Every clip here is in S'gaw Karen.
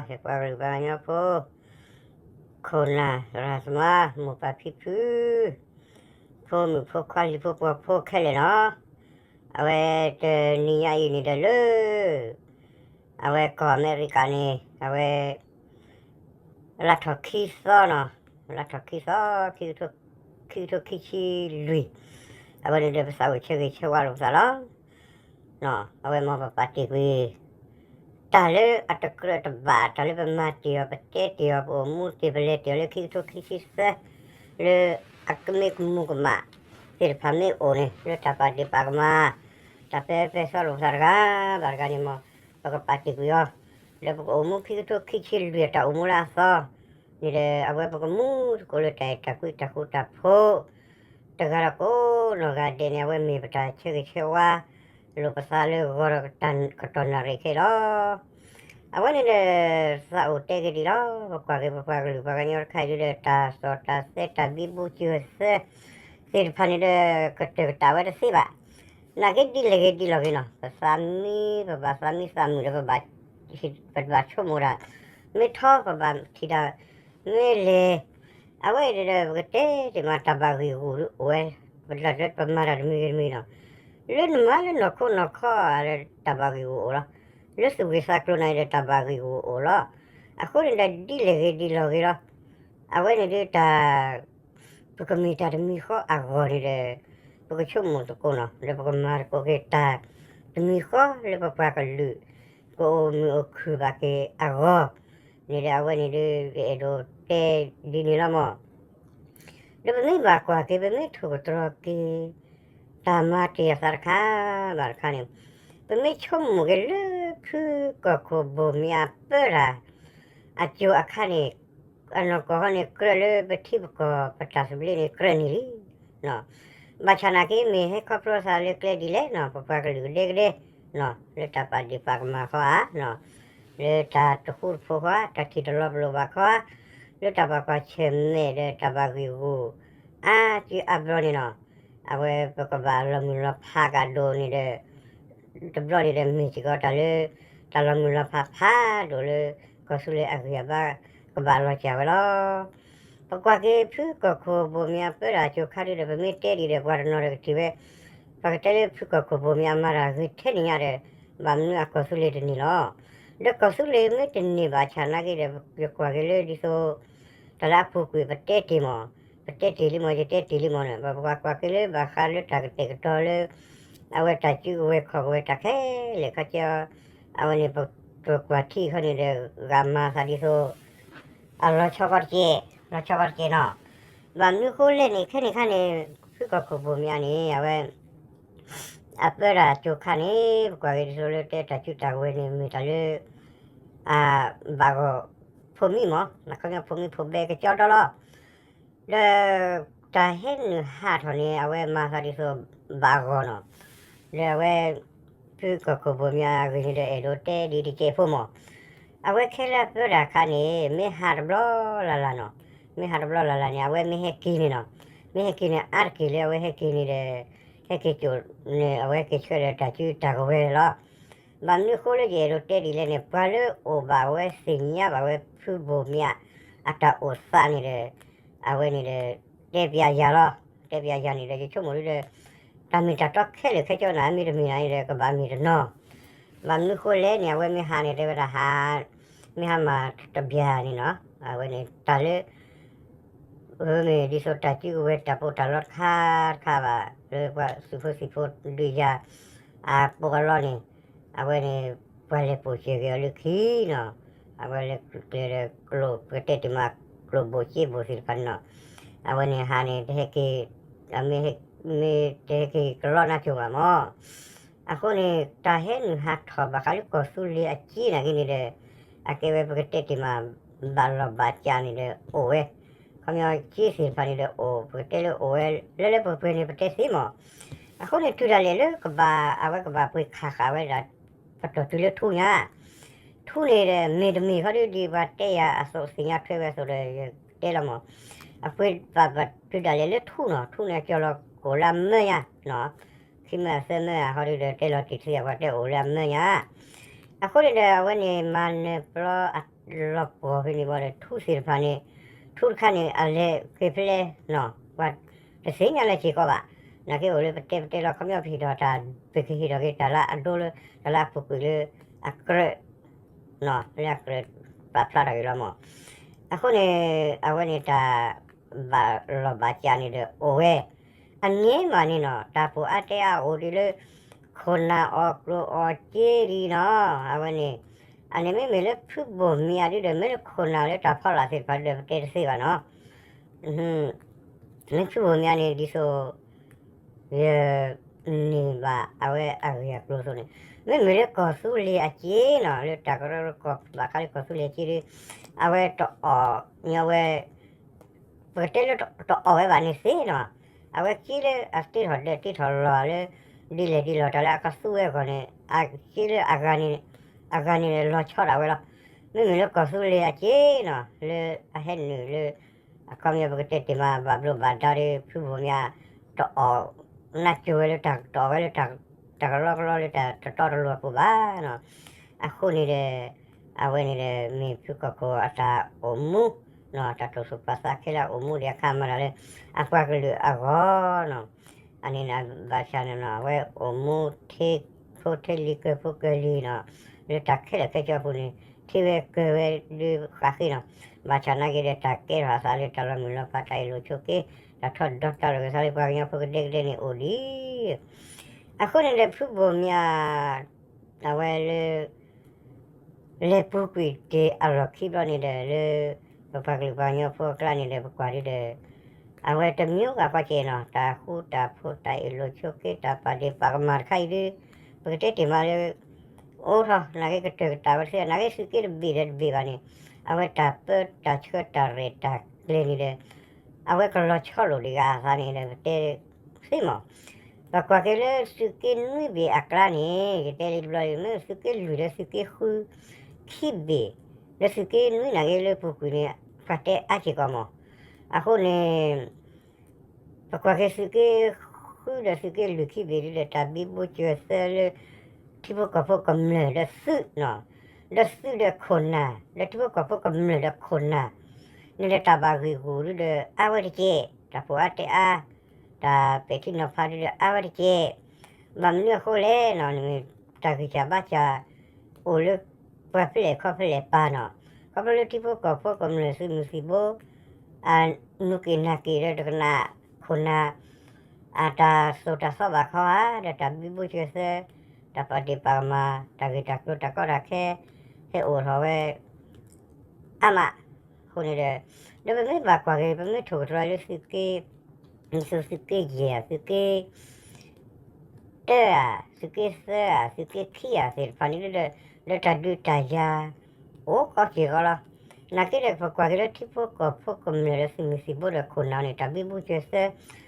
ယပှၤကလုာ်ပှၤကညီဖိ ခိၣ်နၢ်သရၣ်သမါ မိၢ်ပၢ်ဖံဖု ဖိမုၣ်ဖိခွါ ဟံၣ်ဖိဃီဖိခဲလၢာ်နီၤ, အဝဲတနံၤညါအံၤန့ၣ်ဒီးလၢ အဝဲကီၢ်အမဲရကၤန့ၣ် အဝဲ လါထီၣ်ခံသီနီၤ, လါထီၣ်ခံသီ ခံကထိခံဆံလွံၢ်, အဝဲန့ၣ်ဒီးပသးအိၣ်ဆၢဂ့ၤဆၢဝါလိာ်ပသးလီၤ. အဝဲမ်ပပာ်တ့ၢ်ကွံာ် တၢ်လၢအတကြၢးတဘၣ် တၢ်လၢပမၤတ့ၢ်အီၤ ပတဲတ့ၢ်အီၤ ပအိၣ်မူတ့ၢ် ပလဲၤတ့ၢ်အီၤလၢခံကထိခံဆံသၢ လၢအကမ့ၢ်ကမူၤကမၣ်သ့ၣ်တဖၣ်မ့ၢ်အိၣ်န့ၣ် လၢတၢ်ပာ်ဒ့ၣ်ပာ်ကမၣ် တၢ်ပဲပဲသီလိာ်ပသးတဂၤဘၣ်တဂၤန့ၣ်မ် ပကပာ်တ့ၢ်ကွံာ်အီၤ, လၢပကအိၣ်မူခံကထိခံဆံလွံၢ်အတၢ်အိၣ်မူလၢအသီန့ၣ်ဒီး အဝဲပကမူသကိးလၢတၢ်အဲၣ်တၢ်ကွံတၢ်ဃူတၢ်ဖိး တဂၤဒီးကိးနီၢ်ဂၤဒဲးန့ၣ် အဝဲမ့ၢ်ပတၢ်ဆၢဂ့ၤဆၢဝါလိာ်ပသးလၢဂီၤဒီးကတီၢ်နၣ်ရံၣ်ခဲအံၤလီၤ. အဝဲန့ၣ်ဒီး သးအိၣ်တဲက့ၤဒ်လီၤ, ပကွၢ်က့ၤပပှၤကလုာ်ပှၤကညီတခါအံၤဒီး တၢ်စီၣ်တၢ်သဲတၢ်ဘံဘူစၢၤသဲသ့ၣ်တဖၣ်န့ၣ်ဒီး ကတၢၢ်ကတၢၢ်ဝဲတသ့ဘၣ်. နာ်က့ဒ်လဲၣ်ဂ့ၤဒ်လဲၣ်ဂ့ၤနီၤ ပသးမံ ပဘၣ်သးမံသးမုာ်ဒီး ပဘၣ်ဆိကမိၣ်တၢ် မ့ၢ်ထီ ပဘၣ်ထံၣ်တၢ် မ့ၢ်လဲၤ အဝဲအံၤဒီး ပကတဲတ့ၢ်မး တၢ်ဘၣ်ဂံၢ်ဂူာ်အိၣ်ဝဲ ပမၤတၢ်တမံၤဂ့ၤတမံၤနီၤ, လၢနမၤလၢနီၢ်ခိနီၢ်ခီဒီး တၢ်ဘၣ်ဂံၢ်ဂူာ်အိၣ်လီၤ. လၢသူၣ်ဂ့ၤသးကျိၤနၤအံၤဒီး တၢ်ဘၣ်ဂံၢ်ဂူာ်အိၣ်လီၤ. အဃိန့ၣ်ဒီး ဒ်လဲၣ်ဂ့ၤဒ်လဲၣ်ဂ့ၤလီၤ, အဝဲန့ၣ်ဒ်တၢ် ပကမ့ၢ်တၢ်တမံၤဃီအဂီၢ်န့ၣ်ဒီး ပကဆိကမိၣ်သကိးနီၤ လၢပကမၤသကိးက့ၤတၢ်တမံၤဃီလၢပပှၤကလုာ် ကအိၣ်မုာ်အိၣ်ခုၣ်ဘၣ်က့ၤအဂီၢ်န့ၣ်ဒီး အဝဲန့ၣ်ဒ်ယအဲၣ်ဒိးတဲဒ်န့ၣ်လီၤမး. ဒီးပမ့ၢ်ဘၣ်ကွၢ်က့ၤ ပမ့ၢ်ထိၣ်ကတြီၤက့ၤ တၢ်မၤတ့ၢ်အသးတခါဘၣ်တခါန့ၣ် ပမ့ၢ်ဆိကမိၣ်က့ၤလၢဖုကီၢ်ခိၣ်ဘိၣ်မံၤအပၢတၢ် အစိၤအခါန့ၣ် အနီၢ်ကီၢ်ဃီန့ၣ် ကြၢးလၢပထံပကီၢ်ပတၢ်သဘျ့န့ၣ် ကြၢးန့ၢ်လံ. ဘၣ်ဆၣ်နာ်က့ မ့ၢ်ဟဲခီဖျိသးလၢကျဲဒ်လဲၣ်နီၤ ပပှၤကလုာ်ကဒဲကဒဲ လၢတၢ်ပာ်ဒ့ၣ်ပာ်ကမၣ်ခီဧါ, လၢတၢ်တဃူတဖိးဃီဧါ, တၢ်ထံၣ်တလီၤပလိာ်ဘၣ်ခီဧါ, လၢတၢ်ဘၣ်ကွၢ်ဆၢၣ်မဲာ်ဒီးတၢ်ဘၣ်ဂံၢ်ဂူာ်အါစုအါဘျီန့ၣ်နီၤ, အဝဲပကဘၣ်လီၤမုၢ်လီၤဖးကဒီးန့ၣ်ဒီး တဘျီန့ၣ်ဒီးမ့ၢ်စ့ၢ်ကီးတၢ်လၢ တၢ်လီၤမုၢ်လီၤဖးဖးဒိၣ်လၢ ကီၢ်သူလ့ၤအဂံၢ်အဘါ ကဘၣ်လီၤစၢ်ဝဲလီၤ. ပကွၢ်က့ၤဖုကီၢ်ခိၣ်ဘိၣ်မံၤအပၢတၢ်အစိၤခါဒုဒီး ပမ့ၢ်တဲဒ်ဒီး ပှၤတနီၤဒီးကထံၣ်ဝဲ ပှၤကတဲလၢဖုကီၢ်ခိၣ်ဘိၣ်မံၤအမၤတၢ်ဂ့ၤထဲန့ၣ်ညါဒီး ဘၣ်မနုၤအကီၢ်သူလ့ၤတန့ၢ်လီၤ. ဒီးကီၢ်သူလ့ၤမ့ၢ်တန့ၢ်ဘၣ်ဆၣ်နာ်က့ဒီး ယကွၢ်က့ၤလၢဒ်သိး တၢ်လၢအပူၤကွံာ်ပတဲတ့ၢ်မး, ပတဲတ့ၢ်လံမး ယတဲတ့ၢ်လံမးန့ၣ် ပပှၤကွၢ်က့ၤလၢဘၣ်ဃးလၢတၢ်ကတဲာ်ကတီၤလၢ အဝဲတၢ်စုကဝဲၤခီၣ်ကဝဲၤတၢ်ခဲလၢာ်ခီကၠီ အဝဲန့ၣ် ပကွၢ်ထံခီန့ၣ်ဒီး ဂၤမၤသးဒ်သိး အလီၤဆီကီတက့ၢ်, လီၤဆီကီတက့ၢ်နီၤ. ဘၣ်မနုၤဃိလဲၣ်န့ၣ် ခဲန့ၣ်ခါန့ၣ် ဖုကီၢ်ခိၣ်ဘိၣ်မံၤအါန့ၣ် အဝဲ အပၢတၢ်အစိၤခါန့ၣ် ပကွၢ်က့ၤဒ်သိးလၢတဲတၢ်စုတၢ်ကဝဲၤန့ၣ် မ့ၢ်တၢ်လၢ အဘၣ်ဂီၢ်ဖိမံမး, အခီပညီဖိမံဖိဘဲကၠီဒီလီၤ. ဒီး တၢ်ဟဲနုာ်ဟးထီၣ်န့ၣ် အဝဲမၤသးဒ်သိးဘၣ်ဂီၢ်နီၤ. ဒီးအဝဲ ဖုကီၢ်ခိၣ်ဘိၣ်မံၤအဂ့ၢ်န့ၣ်ဒီး အဲၣ်ဒိးတဲဒ်တကဲးဖိမး, အဝဲခဲလၢာ်ပၢတၢ်ခါန့ၣ် မ့ၢ်ဟးတဘျီလၢ်လၢ်နီၤ, မ့ၢ်ဟးတဘျီလၢ်လၢ်န့ၣ် အဝဲမ့ၢ်ဟဲက့ၤန့ၣ်နီၤ, မ့ၢ်ဟဲက့ၤန့ၣ် အါတက့ၢ်လၢအဝဲဟဲက့ၤန့ၣ်ဒီး ဟဲက့ၤကၠိၣ်န့ၣ် အဝဲက့ၤဆှၢဒီးတၢ်စုတၢ်ကဝဲၤလီၤ. ဘၣ်မနုၤဃိလၢယအဲၣ်ဒိးတဲဒ်လဲၣ်န့ၣ် ပှၤလၢအိၣ်ဘၣ်ဝဲသ့ၣ်ညါဘၣ်ဝဲဖုဘိၣ်မံၤအတၢ်အိၣ်သးန့ၣ်ဒီး အဝဲန့ၣ်ဒီး တဲပျးယၤလီၤ. တဲပျးယၤန့ၣ်ဒီး ယဆိကမိၣ်ဒ်ဒီး တၢ်မ့ၢ်တၢ်တီခဲလၢာ်ခဲဆ့နၤ မ့တမ့ၢ်နၤန့ၣ်ဒီး ကဘၣ်မ့ၢ်တနီၤ. ဘၣ်မနုၤဃိလဲၣ်န့ၣ် အဝဲမ့ၢ်ဟးန့ၣ် တဲဝဲဒၣ်ဟး မ့ၢ်ဟးမၤတဘျီန့ၣ်နီၤ အဝဲန့ၣ် တၢ်လၢ မ့ၢ်ဒ်သိးတၢ်စုကဝဲၤတၢ်ပီးတၢ်လီတခါတခါဘၣ် လၢပှၤသုးဖိသံၣ်ဖိဒုးယၤ အပီးအလီန့ၣ် အဝဲန့ၣ် ပှၤလဲၤပိာ်စဲၤက့ၤအီၤလၢခံနီၤ, အဝဲလဲၤကျဲၤဒီးကျိၣ် ပကတဲတ့ၢ်မး ကျိၣ်ဘိၣ်စ့ဘိၣ်သ့ၣ်တဖၣ်န့ၣ်နီၤ, အဝဲန့ၣ်ဟးန့ၣ် တဟဲက့ၤ မ့ၢ်တဟဲက့ၤကလီနါစိၤဘၣ်မး အဃိန့ၣ် တၢ်ဟဲနုာ်ဟးထီၣ်ဘၣ်ဃးလၢကီၢ်သူလ့ၤအစ့နာ်က့န့ၣ်ဒီး အကဲဝဲပကတဲတ့ၢ်မး ဘၣ်လီၢ်ဘၣ်စးန့ၣ်ဒီးအိၣ်ဝဲ, ခီပညီစ့သ့ၣ်တဖၣ်န့ၣ်ဒီးအိၣ် ပကတဲလၢအိၣ်ဝဲ လၢလၢပှဲၤပှဲၤန့ၣ် ပတဲသ့မး. အဃိန့ၣ် တုၤဒၣ်လဲာ်လၢကဘၣ် အဝဲကဘၣ်ပှ့ၤခးဃာ်ဝဲဒၣ် ပတီၢ်တုၤလၢထူညါ ထူန့ၣ်ဒီး မ့ၢ်တမ့ၢ်ခီဒ်ဒ်ပှၤတဲယၤအသိးသ့ၣ်ညါထွဲဝဲအသိးဒီး ယတဲလီၤမး, အပှ့ၤဘၣ်တုၤဒၣ်လဲာ်လၢထူနီၤ, ထူန့ၣ်အကၠီလီၤကအိၣ်လၢအမၢညါနီၤ, ခံမၢအသၢမၢအဟီဒ်ဒီး တဲလီၤတံၢ်ထံအပှၤတဲအိၣ်လၢအမၢညါ, အဃိန့ၣ်ဒီး အဝဲန့ၣ်မၤနၢၤပျီအလီၤပှီၢ်ဖဲန့ၣ်ဘၣ်ဒီး ထူသ့ၣ်တဖၣ်န့ၣ်, ထူတခါန့ၣ် အလဲၤက့ၤဖဲလဲၣ်နီၤ ပှၤတသ့ၣ်ညါလၢၤစ့ၢ်ကီးဘၣ်. နာ်က့အိၣ်လၢပတဲပတဲလီၤ ခီပညီပဟ့ၣ်ထီၣ်တၢ်, ပကဟ့ၣ်ထီၣ်က့ၤတၢ်လၢအဒိလၢ တၢ်လၢအပူၤကွံာ်လၢ အကြၢး လၢအကြၢးပာ်ဖျါထီၣ်က့ၤလီၤမၢ်. အဃိန့ၣ် အဝဲန့ၣ်တၢ် ဘၣ်လီၢ်ဘၣ်စးန့ၣ်ဒီးအိၣ်ဝဲ, အန့ၣ်မးန့ၣ်နီၤ တၢ်ဖိးအါတဲအါအိၣ်ဒံးလၢ ခိၣ်နၢ်အီၣ်ကျိၣ်အီၣ်စ့ဒံးနီၤ. အဝဲန့ၣ် အန့ၣ်မ့မ့ၢ်လၢဖုဘိၣ်မၠးဒုဒီး မ့ၢ်လၢခိၣ်နၢ်လၢတၢ်ဖီလာ်သ့ၣ်တဖၣ်ဒီး ပတဲတသ့ဘၣ်နီၤ. မ့ၢ်ဖုဘိၣ်မၠးန့ၣ် ဒ်သိး ယန့ၢ်ဘၣ်အဝဲအဂ့ၢ်အကျိၤအသိးန့ၣ်, မ့မ့ၢ်လၢကီၢ်သူလ့ၤအစ့နီၤ လၢတၢ်ကရၢကရိကီၢ်ဘၣ်ဃးလၢကီၢ်သူလ့ၤအစ့ဒီး အဝဲတအီၣ်ညီဝဲ ပကတဲလၢတအီၣ်ဝဲဘၣ်န့ၣ်သ့နီၤ, အဝဲစ့လၢအတ့ထီၣ်ဒၢးတ့ထီၣ်လီၢ်လၢ ဒ်လဲၣ်ဒ်လဲၣ်တၢ်လၢအကသူဝဲအဂီၢ်န့ၣ် အစ့လၢအဂၤန့ၣ် အဂၤန့ၣ်လီၤဆီဒၣ်ဝဲလီၤ. မ့မ့ၢ်လၢကီၢ်သူလ့ၤအစ့နီၤ လၢအဟဲနုာ်လၢ အခီပညီပကတဲတ့ၢ်မး ဘၣ်ဘျိးဘၣ်ဒါဒီး ဖုဘိၣ်မၠး တအီၣ် နၢ်ကၠိဝဲလၢတၢ်တအီၣ်ဝဲလၢ တၢ်ကလီကလီလၢတၢ်တတီတလိၤအပူၤဘၣ်နီၤ. အဃိန့ၣ်ဒီး အဝဲန့ၣ်ဒီး မ့ၢ်ဖုကီၢ်ခိၣ်အတၢ်အိၣ်မူ တၢ်တိာ်သူၣ်ပာ်သးခဲလၢာ်အိၣ်မူဒံးအခါမၤတၢ်လၢ အပှၤကလုာ်အဂီၢ်နီၤ. အန့ၣ်ဘၣ်ဆၣ်န့ၣ်နီၤ အဝဲအိၣ်မူထံဖိထံလံၤကၢၤဖိကၢၤလံၤနီၤ လၢတၢ်ခဲလၢာ်ခဲဆ့အပူၤန့ၣ် ထံဝဲကၢၤဝဲဒုးဃးဃ့နီၤ. ဘၣ်ဆၣ်နာ်က့ဒီး တၢ်ကဲထီၣ်အသးလၢတၢ်လီၤမုၢ်လီၤဖး တၢ်အ့ၣ်လိာ်ဆိးက့ တၢ်ထီၣ်ဒီတၢ်လီၤက့ၤသးလၢပှၤကညီဖိကဒဲကဒဲန့ၣ်အိၣ်ဒံး. အဃိန့ၣ်ဒီး ဖုဘိၣ်မၠး အဝဲလၢ လဲၤပူၤကွံာ်တ့ၢ်အလီၢ်ခံဘျီန့ၣ်ဒီး လၢ ပပှၤကလုာ်ပှၤကညီဖိအကျါန့ၣ်ဒီး ပကွၢ်ဒုဒီး အဝဲတမံၤအိၣ်ဂၤကွၢ်ကဲနီၤ တၢ်ဃူတၢ်ဖိး တၢ်အ့ၣ်လိာ်ဆိးက့ တၢ်ပာ်ဒ့ၣ်ပာ်ကမၣ်တခါအံၤဒု ပကတဲတ့ၢ်မးလၢ အိၣ်ထီၣ်နာ်က့ကတၢၢ်ကတၢၢ်ဝဲတသ့ နာ်က့သုးက့တဘ့ၣ်ဒီးတဘ့ၣ်ဘၣ်န့ၣ် အဝဲတၢ်ပၢတၢ်ဆှၢတၢ်ရဲၣ်တၢ်ကျဲၤန့ၣ်ဒီး အဝဲကလီၤဆီလိာ်ဒံးဂၤအသးန့ၣ်ဒီး ပတဲသ့မး ပကွၢ်က့ၤလၢသုးက့နွံဘ့ၣ်အကျါန့ၣ် ယတဲလံတဘျီအံၤ မ့ၢ်သုးက့လွံၢ်ဒီးသုးက့ဃု ခံဘ့ၣ် ဒီးသုးက့နွံနာ်က့လၢပူၤကွံာ်န့ၣ် ပှၤတဲအါစ့ၢ်ကီးမး. အဃိန့ၣ် ပကွၢ်က့ၤသုးက့ဃုဒီးသုးက့လွံၢ်ခံဘ့ၣ်ဒ်ဒီး တၢ်ဘံဘူစၢၤသၢလၢ ထံဖိကီၢ်ဖိကမျၢၢ်ဒီးသုးနီၤ ဒီးသုးဒီးခိၣ်နၢ် ဒီးထံဖိကီၢ်ဖိကမျၢၢ်ဒီးခိၣ်နၢ် န့ၣ်ဒီးတၢ်ဘၣ်ဂံၢ်ဂူာ်ဒ်ဒီး အါဝဲတက့ၢ် တၢ်ဖိးအါတဲအါ တၢ်ပဲာ်ထံနီၤဖးဒ်ဒီးအါဝဲတက့ၢ်. ဘၣ်မနုၤအဃိလဲၣ်နီၤ တၢ်ဂံၢ်စၢ်ဘါစၢ် အိၣ်လၢ ပှၤဖဲလဲၣ်ခီဖဲလဲၣ်ပၤနီၤ ခီဖျိလၢထံဖိကီၢ်ဖိကမျၢၢ်သုးမုၢ်သံၣ်ဘိ အနူၤက့ၤနၤက့ၤဒီးတကနၣ်ခိၣ်နၢ် အတၢ်သိၣ်တၢ်သီဘၣ်ခီဧါ ဒီးတၢ်ဘံဘူစၢၤသၢ တၢ်ပာ်ဒ့ၣ်ပာ်ကမၣ် တၢ်ဂ့ၢ်တၢ်ကျိၤတၢ်ကီတၢ်ခဲ ဟဲအိၣ်ထီၣ်ဝဲ အါမး အဃိန့ၣ်ဒီး ဒီးပမ့ၢ်ဘၣ်ကွၢ်က့ၤ ပမ့ၢ်ထိၣ်ကတြီလၢသုးက့ သုးက့ယဲၢ်ဧါ သုးက့ တၢဧါ သုးက့သၢဧါ သုးက့ခံဧါသ့ၣ်တဖၣ်န့ၣ်ဒီး လၢတၢ်ဒုးတၢ်ယၤ အိၣ်ကီစ့ၢ်ကီးလီၤ. နာ်က့ဒီး ပကွၢ်က့ၤလၢထံဖိကီၢ်ဖိကမျၢၢ်ဒီးသုးမုၢ်သံၣ်ဘိဒီးခိၣ်နၢ်န့ၣ် တၢ်ဘံဘူစၢၤ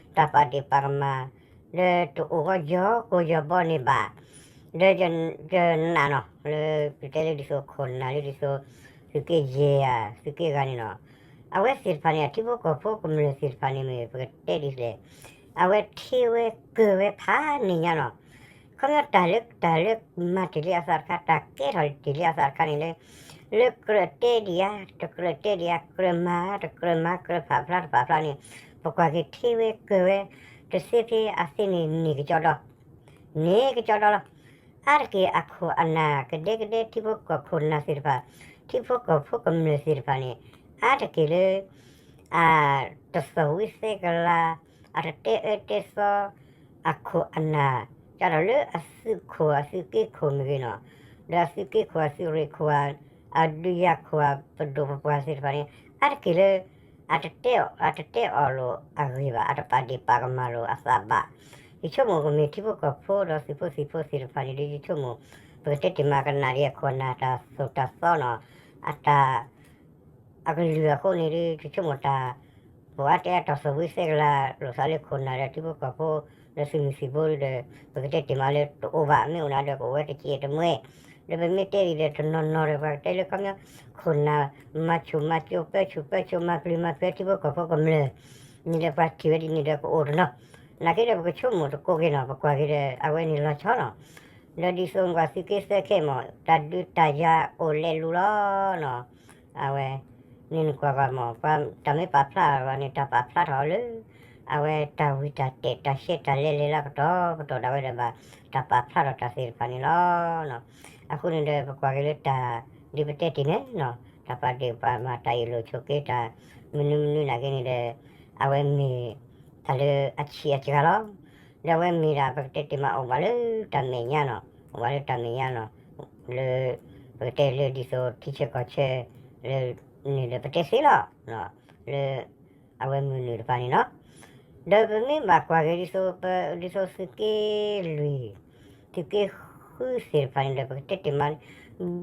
သၢ တၢ်ပာ်ဒ့ၣ်ပာ်ကမၣ် ဒီးတအိၣ်ဂီၢ်ယီၤကိၢ်ယီၤဘီန့ၣ်ဘၣ် ဒီးယနာ်နီၤ လၢပတဲလၢဒ်သိးခိၣ်နၢ်လၢဒ်သိး သုးက့ယဲၢ်ဧါ သုးက့ဂၤန့ၣ်နီၤ အဝဲသ့ၣ်တဖၣ်န့ၣ် အထံဖိကီၢ်ဖိကမျၢၢ်သ့ၣ်တဖၣ်န့ၣ်မ့ၢ် ပကတဲဒ်လဲၣ် အဝဲထံဝဲကၢၤဝဲဖးန့ၣ်ညါနီၤ ခီပညီတၢ်လၢ တၢ်လၢမၤတ့ၢ်လံအသးတခါ တၢ်ကဲထီၣ်တ့ၢ်လံအသးတခါန့ၣ်လၢ လၢကြၢးတဲဒံးဧါ တကြၢးတဲဒံးဧါ ကြၢးမၤ တကြၢးမၤ ကြၢးပာ်ဖျါတပာ်ဖျါန့ၣ် ပကွၢ်က့ၤထံဝဲကၢၤဝဲ တသ့ဖဲအသ့န့ၣ် န့ၢ်ကကီဒီး န့ၢ်ကကီဒီးလီၤ. အါတက့ၢ်အခိၣ်အနၢ် ကဒဲကဒဲထံဖိကီၢ်ခိၣ်နၢ်သ့ၣ်တဖၣ် ထံဖိကီၢ်ဖိကမျၢၢ်သ့ၣ်တဖၣ်န့ၣ် အါတက့ၢ်လၢ အတသီၣ်ဝံသဲကလၤ အတတဲအၢတဲသီ အခိၣ်အနၢ် ကဒီးလၢအသုးခိၣ်အသုးက့ခိၣ်မ့ၢ်ဂ့ၤနီၤ ဒီးအသုးက့ခိၣ်အသုးရ့ၣ်ခိၣ် အဒုးယၤခိၣ်အပဒိၣ်ပပှၢ်သ့ၣ်တဖၣ်န့ၣ် အါတက့ၢ်လၢ အတတဲအီၤ အတတဲအီၤလိာ်အဂ့ၢ်ဘၣ် အတပာ်ဒ့ၣ်ပာ်ကမၣ်လိာ်အသးဘၣ်. ယဆိကမိၣ်ကမ့ၢ်ထံဖိကီၢ်ဖိဒီးသုးဖိသံၣ်ဖိသ့ၣ်တဖၣ်န့ၣ်ဒီး ယဆိကမိၣ် ပကတဲတ့ၢ်မးကနၣ်ဒံးအခိၣ်အနၢ်တၢ်သိၣ်တၢ်သီနီၤ အတၢ် အကလုၢ်အဃိန့ၣ်ဒီး ယဆိကမိၣ်တၢ် ပှၤအါတဲအါတၢ်သီၣ်ဝံသဲကလၤ လိာ်သးလၢခိၣ်နၢ်ဒီးထံဖိကီၢ်ဖိ ဒီးသုးမုၢ်သံၣ်ဘိဒီး ပကတဲတ့ၢ်မးလၢတအိၣ်ဘၣ် မ့ၢ်အိၣ်နၤဒီးကအိၣ်ဝဲတစဲးတမှဲ ဒီးပမ့ၢ်တဲဒ်လဲၣ်တနီၤနီၤဒီး ပှၤကတဲလၢခီပညီ ခိၣ်နၢ် မၤဆူၣ်မၤစိး ပၢဆူၣ်ပၢစိး မၤပျုၤမၤပျဲၤထံဖိကီၢ်ဖိကမျၢၢ် န့ၣ်ဒီးပှၤထံၣ်ဝဲဒ်န့ၣ်ဒီးကအိၣ်တနီၤ နာ်က့ဒီးပကဆိကမိၣ်တကိးက့ၤနီၤ ပကွၢ်က့ၤဒီး အဝဲန့ၣ်လီၤဆီနီၤ ဒီးဒ်သိးနကွၢ်သုးက့သၢခဲမး တၢ်ဒုးတၢ်ယၤအိၣ်လဲၤလူၤလီၤနီၤ. အဝဲ န့ၣ်နကွၢ်ကွၢ်မး ပှၤတၢ်မ့ၢ်ပာ်ဖျါအီၤန့ၣ် တၢ်ပာ်ဖျါထီၣ်အီၤလၢ အဝဲတၢ်ဝံၤတၢ်တဲာ် တၢ်ရှဲတၢ်လဲလဲၤလၢပတီၢ်ပတီၢ်ဒၣ်ဝဲဒီးဘၣ် တၢ်ပာ်ဖျါထီၣ်တၢ်သ့ၣ်တဖၣ်န့ၣ်လီၤ. အဃိန့ၣ်ဒီး ပကွၢ်က့ၤလၢတၢ်ဒ်ပတဲတ့ၢ်န့ၣ်နီၤ တၢ်ပာ်ဒ့ၣ်ပာ်ကမၣ် တၢ်အ့ၣ်လိာ်ဆိးက့ တၢ်မနုၤမနုၤနာ်က့န့ၣ်ဒီး အဝဲမ့ၢ်တၢ်လၢအဆံးအစှၤလီၤ. ဒီးအဝဲမ့ၢ်ဒၣ် ပကတဲတ့ၢ်မး အိၣ်ဘၣ်လၢတၢ်မဲာ်ညါနီၤ, အိၣ်ဘၣ်လၢတၢ်မဲာ်ညါနီၤ, လၢ ပကတဲလၢဒ်သိးထံဆၢကီၢ်ဆၢ လၢ န့ၣ်ဒီးပတဲသ့လီၤ. လၢ အဝဲမုၢ်နုာ်တဖၣ်န့ၣ်နီၤ, ဒီးပမ့ၢ်ဘၣ်ကွၢ်က့ၤဒ်သိး ဒ်သိးသုးက့လွံၢ် သုးက့ဃုသ့ၣ်တဖၣ်န့ၣ်ဒီး ပကတဲတ့ၢ်မး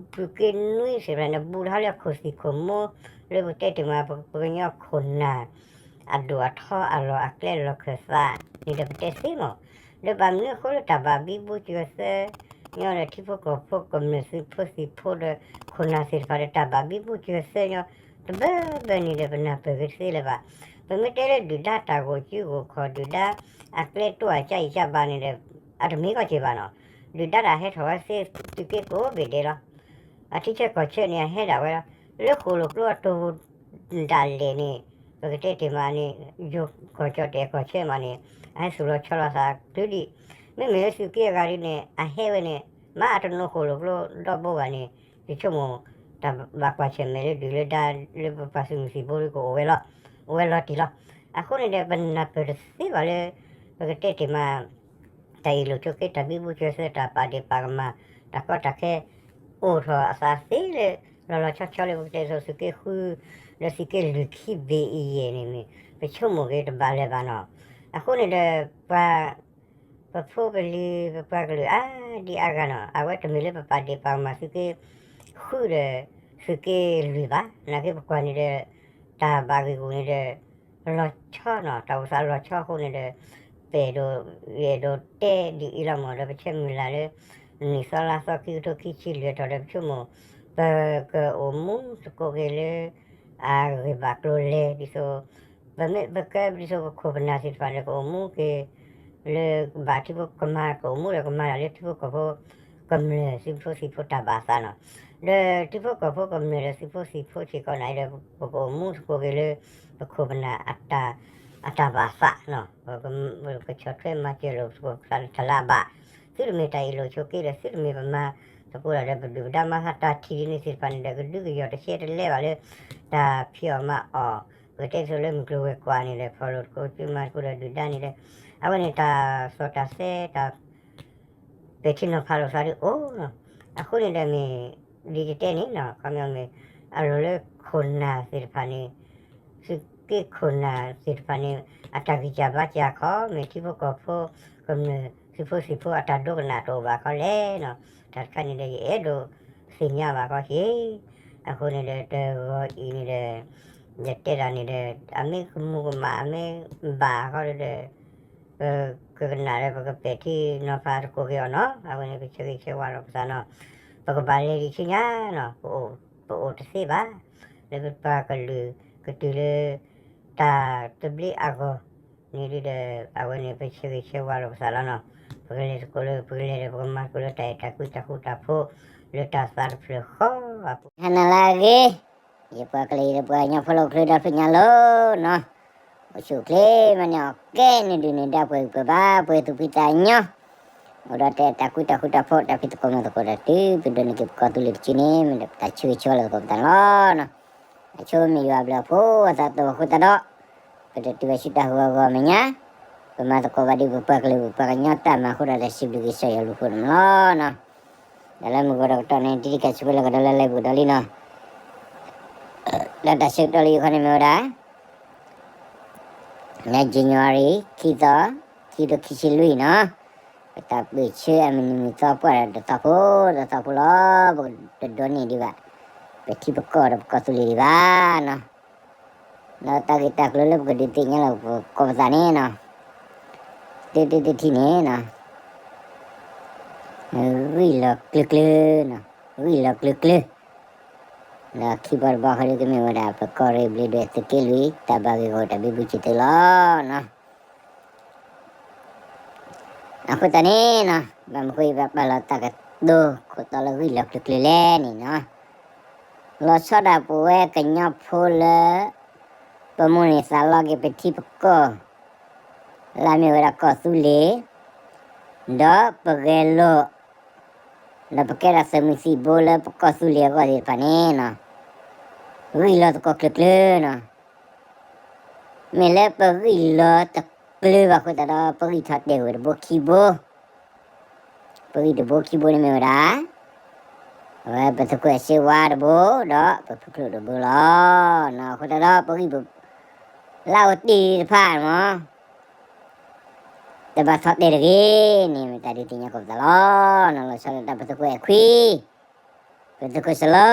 သုးက့နွံသ့ၣ်တဖၣ်န့ၣ် ဘူးထီၣ်လၢအခိၣ်သံၣ်ခိၣ်မိ လၢပကတဲတ့ၢ်မး ပကညီခိၣ်နၢ် အဒိၣ်အထီအလီၢ်အကျဲလီၢ်ခၢၣ်သးန့ၣ်ဒီးပတဲသ့မး, ဒီးဘၣ်မနုၤအဃိလၢတၢ်ဘၣ်ဘံဘူစၢၤသၢ ညီဒီးထံဖိကီၢ်ဖိကမျၢၢ်သုးဖိသံၣ်ဖိဒီးခိၣ်နၢ်သ့ၣ်တဖၣ်ဒီးတၢ်ဘၣ်ဘံဘူစၢၤသၢညီ တဘၢဘၢန့ၣ်ဒီးပနၢ်ပၢၢ်က့ၤတသ့လၢၤဘၣ်. ပမ့ၢ်တဲလၢဒုၣ်ဒါတၢ်ဂိၢ်ကၠူဂိၢ်ခီၣ် ဒုၣ်ဒါအကျဲတိအကၢအံၤကၢဘၣ်န့ၣ်ဒီး အတမ့ၢ်ကီၢ်စ့ၢ်ဘၣ်နီၤ, ဒုၣ်ဒါတၢ်ဟဲထီၣ်ဝဲသ့သုးက့ကိးဘ့ၣ်ဒဲးလီၤ. အထံဆၢကီၢ်ဆၢန့ၣ် အဟဲဒၣ်ဝဲလီၤ. လၢဃိၣ်လိာ်ကျိအတီၢ်ပူၤဒၣ်လဲာ်န့ၣ် ပကတဲတ့ၢ်မးန့ၣ် ယိၤကီၢ်ကၠီၣ်တဲာ်ကီၢ်ဆၢမးန့ၣ် အဟဲသူၣ်လီၤဆီလီၤသးတုၤဒံး, မ့မ့ၢ်လၢသုးက့အဂၤဒ်န့ၣ် အဟဲဝဲန့ၣ် မ့ၢ်အတနိဃိၣ်လိာ်ကျိဒီဘိဘၣ်န့ၣ် ယဆိကမိၣ် တၢ်ဘၣ်ကွၢ်ဆၢၣ်မဲာ်လၢဒုၣ်လၢဒါလၢပပှၤသုးမုၢ်သံၣ်ဘိဒ်ကအိၣ်ဝဲလီၤ, အိၣ်ဝဲလီၤတံၢ်လီၤ. အဃိန့ၣ်ဒီး ပနၢ်ပၢၢ်တသ့ဘၣ်လၢ ပကတဲတ့ၢ်မး တၢ်အ့ၣ်လိာ်ဆိးက့ တၢ်ဘံဘူစၢၤသၢ တၢ်ပာ်ဒ့ၣ်ပာ်ကမၣ် တၢ်ကီတၢ်ခဲ အိၣ်ထီၣ်အသးသ့လၢ လီၤလီၤဆီဆီလၢပကတဲဒ်သိးသုးက့ဃု ဒီးသုးက့လွံၢ်ခံဘ့ၣ်အံၤယဲၢ်န့ၣ်မ့ၢ် ပဆိကမိၣ်က့ၤတဘၣ်လၢၤဘၣ်နီၤ. အဃိန့ၣ်ဒီး ပှၤ ပဖိပလံၤ ပပှၤကလုာ်အါဒံအါဂၤနီၤ အဝဲတမ့ၢ်လၢပပာ်ဒ့ၣ်ပာ်ကမၣ်သုးက့ဃုဒီး သုးက့လွံၢ်ဘၣ်. နာ်က့ပကွၢ်န့ၣ်ဒီး တၢ်ဘၣ်ဂ့ၢ်ဂူာ်န့ၣ်ဒီး လီၤဆီနီၤ တၢ်အိၣ်သးလီၤဆီအဃိန့ၣ်ဒီး ပအဲၣ်ဒိး ယအဲၣ်ဒိးတဲဒ်အံၤလီၤမး ဒီးပဆၢမုၢ်လၢ်လၢ နံၣ်သီလါသီခံကထိခံဆံလွံၢ်ထီၣ်ဒီး ပဆိကမိၣ် ပကအိၣ်မူသကိးက့ၤလၢ အဂ့ၢ်ဘၣ်ကျိၤလဲၤဒ်သိး ပမ့ၢ်ပကဲဒ်သိးပခိၣ်ပနၢ်သ့ၣ်တဖၣ်ဒီး ကအိၣ်မူက့ၤ လၢကဘၣ်ထံဖိကမၤ ကအိၣ်မူဒီးကမၤတၢ်လၢထံဖိကီၢ်ဖိ ကမျၢၢ်သုးဖိသံၣ်ဖိတၢ်ဘၣ်အသးနီၤ. ဒီးထံဖိကီၢ်ဖိကမျၢၢ်ဒီးသုးဖိသံၣ်ဖိစ့ၢ်ကီးန့ၣ်ဒီး ပကအိၣ်မူသကိးက့ၤလၢ ပခိၣ်ပနၢ် အတၢ်ဘၣ်သးနီၤ. ပကဆီၣ်ထွဲမၤစၢၤလိာ်သကိးပသးလၢတၢ်လၢအဘၣ်, သုတမ့ၢ်တၢ်အ့ၣ်လိာ်ဆိးက့ဒီး သုတမ့ၢ်ပမၤသကိးတၢ်ဒီး ပဒုၣ်ပဒါမၤသးတၢ်ထံၣ်ဒ်န့ၣ်သ့ၣ်တဖၣ်န့ၣ်ဒီး ကဒုးကယီၢ်တရှဲတလဲဘၣ်လၢ တၢ်ဖံးအီၣ်မၤအီၣ် ပကတဲဒ်သိးလၢမုၢ်ကျိၤဝဲၤကွာ်န့ၣ်ဒီး ဖီၣ်လိာ်သကိးစုမၤသကိးဒီးဒုၣ်ဒါန့ၣ်ဒီး အဝဲန့ၣ်တၢ်စီၣ်တၢ်သဲတၢ် ပဲာ်ထံနီၤဖးလိာ်သးဒ်အိၣ်နီၤ. အဃိန့ၣ်ဒီးမ့ၢ် ဒ်ယတဲန့ၣ်နီၤ ခီပညီမ့ၢ် အလီၢ်လၢခိၣ်နၢ်သ့ၣ်တဖၣ်န့ၣ် သုးက့ခိၣ်နၢ်သ့ၣ်တဖၣ်န့ၣ် အတၢ်ဂံၢ်စၢ်ဘါစၢ်ခီ မ့ၢ်ထံဖိကီၢ်ဖိ ကမျၢၢ်သုးဖိသံၣ်ဖိအတၢ်ဒိကနၣ်တအိၣ်ဘၣ်ခီလဲၣ်နီၤ. တၢ်တခါန့ၣ်ဒီး ယအဲၣ်ဒိးသ့ၣ်ညါဘၣ်ခီက့ၤ အဃိန့ၣ်ဒီး တဂီၤအံၤန့ၣ်ဒီး ယတဲတၢ်န့ၣ်ဒီး အမ့ၢ်ကမူၤကမၣ် အမ့ၢ်ဘၣ်ခီဒီး ပကကနၣ်ဒီး ပကပဲာ်ထံနီၤဖးသကိးက့ၤအီၤနီၤ. အဝဲန့ၣ် ပဆၢဂ့ၤဆၢဝါလိာ်ပသးနီၤ. ပကဘၣ်လဲၤဒံးဆူညါနီၤ, ပအိၣ်တသ့ဘၣ်. လၢပပှၤကလုာ်ကတုၤလၢ တၢ်သဘျ့အဂီၢ်န့ၣ်ဒီး အဝဲန့ၣ် ပဆၢဂ့ၤဆၢဝါလိာ်ပသးလီၤနီၤ. ပကလဲၤသကိးလၢ ပကလဲၤဒီး ပကမၤသကိးလၢတၢ်အဲၣ်တၢ်ကွံတၢ်ဃူတၢ်ဖိး လၢတၢ်သးတဖျၢၣ်ဃီအပူၤ ဟါနၤလၢအဂ့ၤ ယပှၤကလုာ်ယပှၤကညီဖိလၢအိၣ်ချ့ဒီဖျၢၣ်ညါလီၤနီၤ. အိၣ်ဆူၣ်အိၣ်ချ့မးန့ၣ် အီၣ်ကဲန့ၣ်ဒုးန့ၣ် ဒၣ်ပှဲၤဂံၢ်ပှဲၤဘါ ပှဲၤသူၣ်ဖှံသးညီ အိၣ်ဒီးတၢ်အဲၣ်တၢ်ကွံတၢ်ဃူတၢ်ဖိး တၢ်ဖံးသကိးမၤသကိးတၢ်တုၤ ပဒိးန့ၢ်က့ၤပကီၢ်သူလ့ၤတစုန့ၣ် မ့ၢ်ဒၣ်ပတၢ်ဆၢဂ့ၤဆၢဝါလိာ်သကိးပသးန့ၣ်လီၤနီၤ. အဆိမ့ၢ်ယွၤအဘျုးအဖှိၣ် အသးသီအဃိသတးဒီး ပတတုၤဘၣ်ဆူတၢ်ဟးဂီၤအဂီၢ်အမဲာ်ညါ ပမၤသကိးဘၣ်ဒ်ပပှၤကလုာ်ပပှၤကညီတၢ်မၤအဃိဒီး တၢ်စံးဘျုးက့ၤကစၢ်ယွၤအဘျုးအဖှိၣ်န့ၣ်လီၤနီၤ. ဒီးလၢမုၢ်ကီၢ်ဒီးကတီၢ်န့ၣ် တံၤတံၤခါဆူဝဲလၢကဒီးလၢလဲၤပူၤဒီးလံနီၤ. လၢတၢ်ဆၢကတီၢ်လၢယခီန့ၣ်မ့ၢ်ဝဲဒၣ် လၢ January ခံသီ ခံကထိခံဆံလွံၢ်နီၤ, ပတၢ်ပၢၢ်ဆၢအမုၢ်နံၤမုၢ်သီပှၢ်ဒီးတသီဖိ တသီဖိလီၤ. ပကတဒိးန့ၢ်ဒံးဘၣ် ပထံပကီၢ်ဒီးပကီၢ်သူလ့ၤဒံးဘၣ်နီၤ. ဒီးတၢ်ဂ့ၢ်တၢ်ကျိၤလၢပကဒုးသ့ၣ်ညါလီၤပကီၢ်ပသးန့ၣ်နီၤ, တထံၣ်တထံၣ်န့ၣ်နီၤ ဂံၢ်လီၤကျၢၤကျၢၤနီၤ, ဂံၢ်လီၤကျၢၤကျၢၤ ဒီးခံဘီတဘီဃီဒုးကမ့ၢ်ဝဲဒၣ် ပကီၢ်ရ့ၣ်ဘျ့းဒွဲၣ်သုးက့လွံၢ် တၢ်ဘၣ်ဂ့ၢ်ဂီၢ်တၢ်ဘံဘူစံးသုးလီၤနီၤ. အဃိသတးန့ၣ်နီၤ ဘၣ်မနုၤဃိ ယဘၣ်ပာ်လီၤတၢ်ကတိၤခိၣ်တီလၢဂံၢ်လီၤကျၢၤကျၢၤလဲၣ်န့ၣ်နီၤ, လီၤဆီဒၣ်ပဝဲကညီဖိလၢ ပမိၢ်န့ၢ်သးလီက့ၤပထံပကီၢ် လၢအမ့ၢ်ဝဲဒၣ်ကီၢ်သူလ့ၤ, ဒီးပဂဲၤလိာ် ဒီးပကဲထီၣ်သုးမုၢ်သံၣ်ဘိလၢပကီၢ်သူလ့ၤအဂီၢ်သ့ၣ်တဖၣ်န့ၣ်နီၤ, ဂံၢ်လီၤသကိးကျၢၤကျၢၤနီၤ. မ့ၢ်လၢပဂံၢ်လီၤတကျၢၤဘၣ်အဃိသတးဒီး ပဂံၢ်ထီၣ်တဲာ်ကွံာ်တဘိခံဘိ, ပဂံၢ်တဘိခံဘိန့ၣ်မ့ၢ်ဝဲဒၣ် အဝဲပသုးခိၣ်စ့ဝါတဘိ ဒီးပဖုချိၣ်တဘိလီၤ. အဃိသတးဒီးပဂံၢ် လၢအအိၣ်တ့ၢ်တဖၣ်မး တဘၣ်ဆီၣ်တဲာ်တဂ့ၤန့ၣ် မ့ၢ်တၢ်ဒုးသ့ၣ်ညါကိးပသးလီၤ. လီၤဆီဒၣ်တၢ် ပသုးခိၣ်အဲၣ်ခွံ, ပသုးခိၣ်စလီ,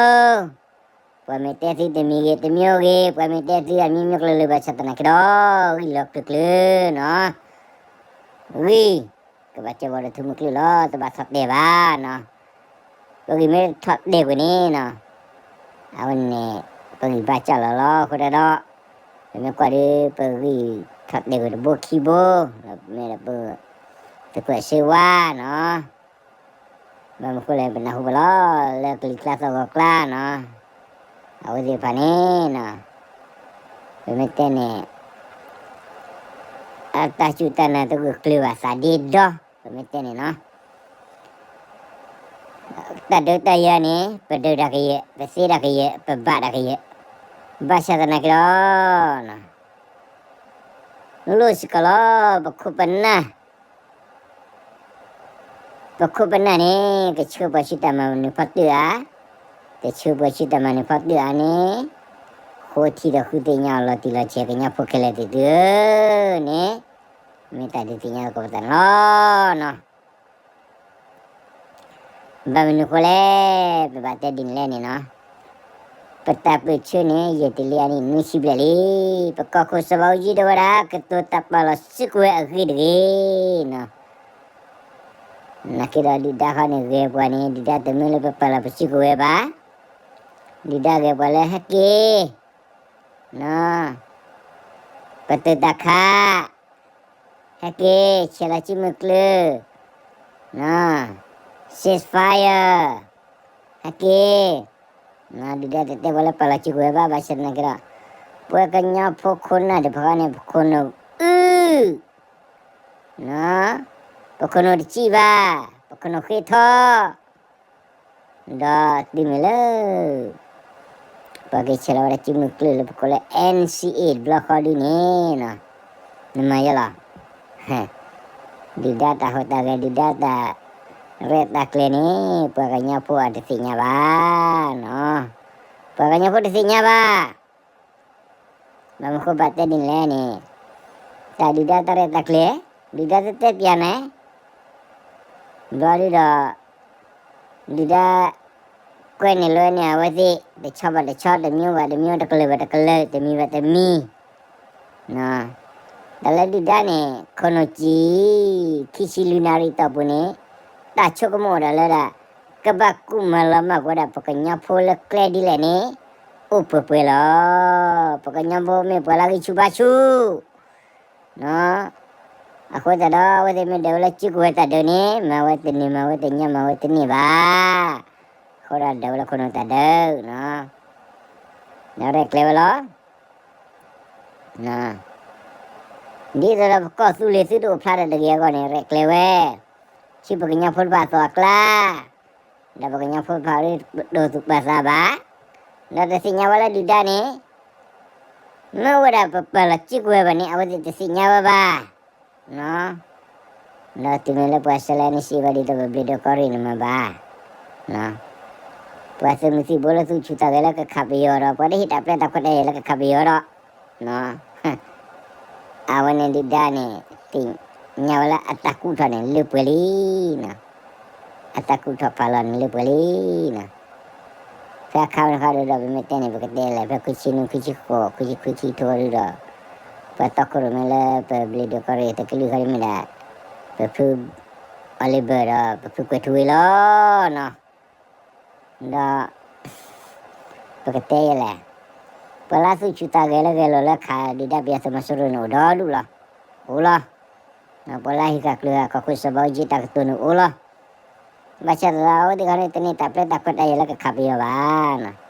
ပှၤမ့ၢ်တဲသုတမံၤဂ့ၤ တမံၤဂ့ၤ, ပှၤမ့ၢ်တဲသုအမံၤမံၤကျၢၤလၢၤ ဘၣ်ဆၣ်သနာ်က့ဒီး ဂံၢ်လီၤကျၢၤကျၢၤနီၤ, ဂံၢ် ကဘၣ်ကဲဘီဒီးထူမုၢ်ကျုၢ်လီၤ, တဘၣ်ဆီၣ်တဲာ်ဘၣ်နီၤ. ပဂံၢ်မ့ၢ်ထီၣ်တဲာ်ကွံာ်န့ၣ်နီၤ, အဝဲန့ၣ် ပဂံၢ်ဘၣ်ကၢ်လီၤလီၤ. အဃိသတးဒီး ပမ့ၢ်ကွၢ်ဒီး ပဂံၢ်ထီၣ်တဲာ်ကွံာ်တဘိခံဘိ, ဒီးမ့ၢ်ဒီးပ သုးခိၣ်စ့ဝါနီၤ, ဘၣ်မနုၤဃိလဲၣ် ပနၢ်ဟူဘၣ်လီၤ လၢကလံၤကျါသီၣ်ဂီၤကျါနီၤ, အဝဲသ့ၣ်တဖၣ်န့ၣ်နီၤ, ပမ့ၢ်တဲန့ၣ် အတၢ်စူၢ်တၢ်နာ်တဂၢၢ်ကျၢၤဘၣ်သးဒ့ဒီ, ပမ့ၢ်တဲန့ၣ်နီၤ, တၢ်ဒုးတၢ်ယၤန့ၣ် ပဒုးတၢ်ကယဲၢ်, ပသ့တၢ်ကယဲၢ်, ပဘၣ်တၢ်ကယဲၢ်, ဘၣ်ဆၣ်သနာ်က့ဒီး လိၣ်စ့ၢ်ကီးလီၤ ပခိၣ်ပနၢ် ပခိၣ်ပနၢ်န့ၣ် ကဆှၢပှၤဆူတၢ်မၤနၢၤဖီတၢၣ်ဧါ, တဆှၢပှၤဆူတၢ်မၤနၢၤဖီတၢၣ်ဧါန့ၣ်, ဃိထံဒီးဃုသ့ၣ်ညါအီၤလီၤတံၢ်လီၤဆဲး ကညီဖိခဲလၢာ်သ့ၣ်သုဧၢန့ၣ်, မ့ၢ်တၢ်ဒုးသ့ၣ်ညါကိးပသးန့ၣ်လီၤနီၤ. ဘၣ်မနုၤဃိလဲၣ်, ပဘၣ်တဲဒ်န့ၣ်လဲၣ်န့ၣ်နီၤ, ပတၢ်ပၢၢ်ဆၢန့ၣ် ယဲၢ်တလံအနံၣ်နွံဆံဘျဲၣ်လံ, ပကီၢ်ခိၣ်စီၤဘးအူကၠံဒၣ်ဝဲဒၣ် ကတိၤတၢ်ပာ်လီၤစုကဝဲၤအဂ့ၢ်တဂ့ၤနီၤ. နာ်က့ဒီးဒုၣ်ဒါဃီန့ၣ် ဂဲၤပှၤန့ၣ် ဒုၣ်ဒါတမ့ၢ်လၢပပာ်လီၤပစုကဝဲၤဘၣ်, ဒုၣ်ဒါဂဲၤပှၤလၢဟဲက့ၤ ပတုာ်တၢ်ခး, ဟဲက့ၤ ဆဲးလီၤစုမုၢ်ကျၢၤ, ceasefire, ဟဲက့ၤ, ဒုၣ်ဒါတတဲပှၤလၢပာ်လီၤစုကဝဲၤဘၣ်, ဘၣ်ဆၣ်သနာ်က့ဒီး ပဝဲကညီဖိခိၣ်နၢ်တဖၣ်န့ၣ် ပခိၣ်နူာ်အုၣ်, ပခိၣ်နူာ်တစံၣ်ဘၣ်, ပခိၣ်နူာ်ဃ့ထီၣ် ဒီးတုၤမ့ၢ်လၢ ပှၤကဆဲးလီၤဝဲဒၣ်စုမုၢ်ကျၢၤလၢပကိးလၢ NCA တဘျီဃီဒုန့ၣ်, နမၤယဲလီၤ, ဒုၣ်ဒါတၢ်ဟူးတၢ်ဂဲၤ ဒုၣ်ဒါတၢ်ရဲၣ်တၢ်ကျဲၤန့ၣ် ပှၤကညီဖိအတသ့ၣ်ညါဘၣ်, ပှၤကညီဖိတသ့ၣ်ညါဘၣ်. ဘၣ်မနုၤဃိဘၣ်တဲဒ်န့ၣ်လဲၣ်န့ၣ်, တၢ်ဒုၣ်ဒါတၢ်ရဲၣ်တၢ်ကျဲၤ, ဒုၣ်ဒါတတဲပျးနဲ, ဘျီဒုဒီး ဒုၣ်ဒါ ကွဲန့ၢ်လွဲန့ၢ်အဝဲသ့ၣ် တဆီဘၣ်တဆီ တမျိုးဘၣ်တမျိုး တကလုာ်ဘၣ်တကလုာ် တမံၤဘၣ်တမံၤ, တၢ်လၢဒုၣ်ဒါန့ၣ် ခိၣ်နူာ်စံၣ် ခံဆံလွံၢ်နၣ်ရံၣ်တီၢ်ပူၤန့ၣ်, တၢ်ဆိကမိၣ်အိၣ်ဒၣ်လၢဒၣ် ကဘၣ်ကူၣ်မၤလီၤမၢ်ပဝဲဒၣ်ပကညီဖိလၢကျဲဒ်လဲၣ်န့ၣ် အိၣ်ပှဲၤပှဲၤလီၤ. ပကညီဖိမ့ၢ်ပှၤလၢဂံၢ်ဆူၣ်ဘါဆူၣ် အဃိသတးဒီး အဝဲသ့ၣ်မ့ၢ်ဒၢးဝဲလၢစုကဝဲၤတၢ်ဒၢးန့ၣ် မၤဝဲတန့ၢ် မၤဝဲတညါ မၤဝဲတန့ၢ်ဘၣ်. အဃိဒီးဒၢးဝဲလၢခိၣ်နူာ်တၢ်ဒၢး, ဒီးရဲၣ်ကျဲၤဝဲလီၤ. ဒ်သိးဒီးပကီၢ်သူလ့ၤသုတအိၣ်ဖျါဒီးတဂ့ၤအဂီၢ်န့ၣ် ရဲၣ်ကျဲၤဝဲ ဆူပကညီဖိတဖၣ်အသိးအကျါ, ဒီးပကညီဖိတဖၣ်ဒ်ပဒိၣ်သူၣ်ပာ်သးဘၣ်, ဒီးတသ့ၣ်ညါဝဲလၢဒုၣ်ဒါန့ၣ် မ့ၢ်ဝဲဒၣ်ပပာ်လီၤစုကဝဲၤဘၣ်န့ၣ် အဝဲသ့ၣ်တသ့ၣ်ညါဝဲဘၣ်. ဒီးတုၤမ့ၢ်လၢပှၤဆှၢလၢနစံးဘၣ်ဒ်သိးပဘျ့းဒိးကီၢ်ရ့ၣ်န့ၣ်မ့ၢ်ဘၣ်, ပှၤသုးမုၢ်သံၣ်ဘိလၢသူၣ်ဆူၣ်သးဂဲၤလၢကခးပယီၤဒီး ပှၤတဟ့ၣ်တၢ်ပျဲတၢ်ခွဲးတၢ်ယာ်လၢကခးပယီၤဒီး အဝဲန့ၣ်ဒုၣ်ဒါန့ၣ် သ့ၣ်ညါဝဲလၢအတၢ်ကူၣ်ထီၣ်န့ၣ်လၢပှဲၤလံ, အတၢ်ကူၣ်ထီၣ်ဖးလီၤန့ၣ်လၢပှဲၤလံ. ဖဲအခါဝဲန့ၣ်ခါဒုဒီး ပမ့ၢ်တဲန့ၣ် ပကတဲလဲၣ် ဖဲခွံဆံနွံ ခွံဆံဃိး ခွံဆံခွံဆံထိဒုဒီး ပှၤတီခိၣ်ရိၣ်မဲလၢပဘျ့းဒိးကီၢ်ရ့ၣ်တကလုာ်ဃီဒ်မ့ၢ်ဒၣ် ပဖု Oliver ဒီးပဖုကွဲးထူဝ့လီၤနီၤ. ဒီး ပကတဲယဲလဲၣ်, ပှၤလၢသူၣ်ဆူၣ်သးဂဲၤလၢဂဲၤလိာ်လၢခးဒုၣ်ဒါပယီၤသုးမီၤစိရိၤန့ၣ်အိၣ်ဒီဒူၣ်လီၤ. အိၣ်လီၤ. ပှၤလၢဟံးဃာ်ကျိၤဃာ်ကီၢ်ခိၣ်စီၤဘးအူကၠံတၢ်ကတိၤန့ၣ်အိၣ်လီၤ. ဘၣ်ဆၣ်သနာ်က့ အဝဲသ့ၣ်ခီန့ၣ် တန့ၢ်တၢ်ပျဲတၢ်ခွဲးတၢ်ယာ်လၢကခးပယီၤဘၣ်နီၤ.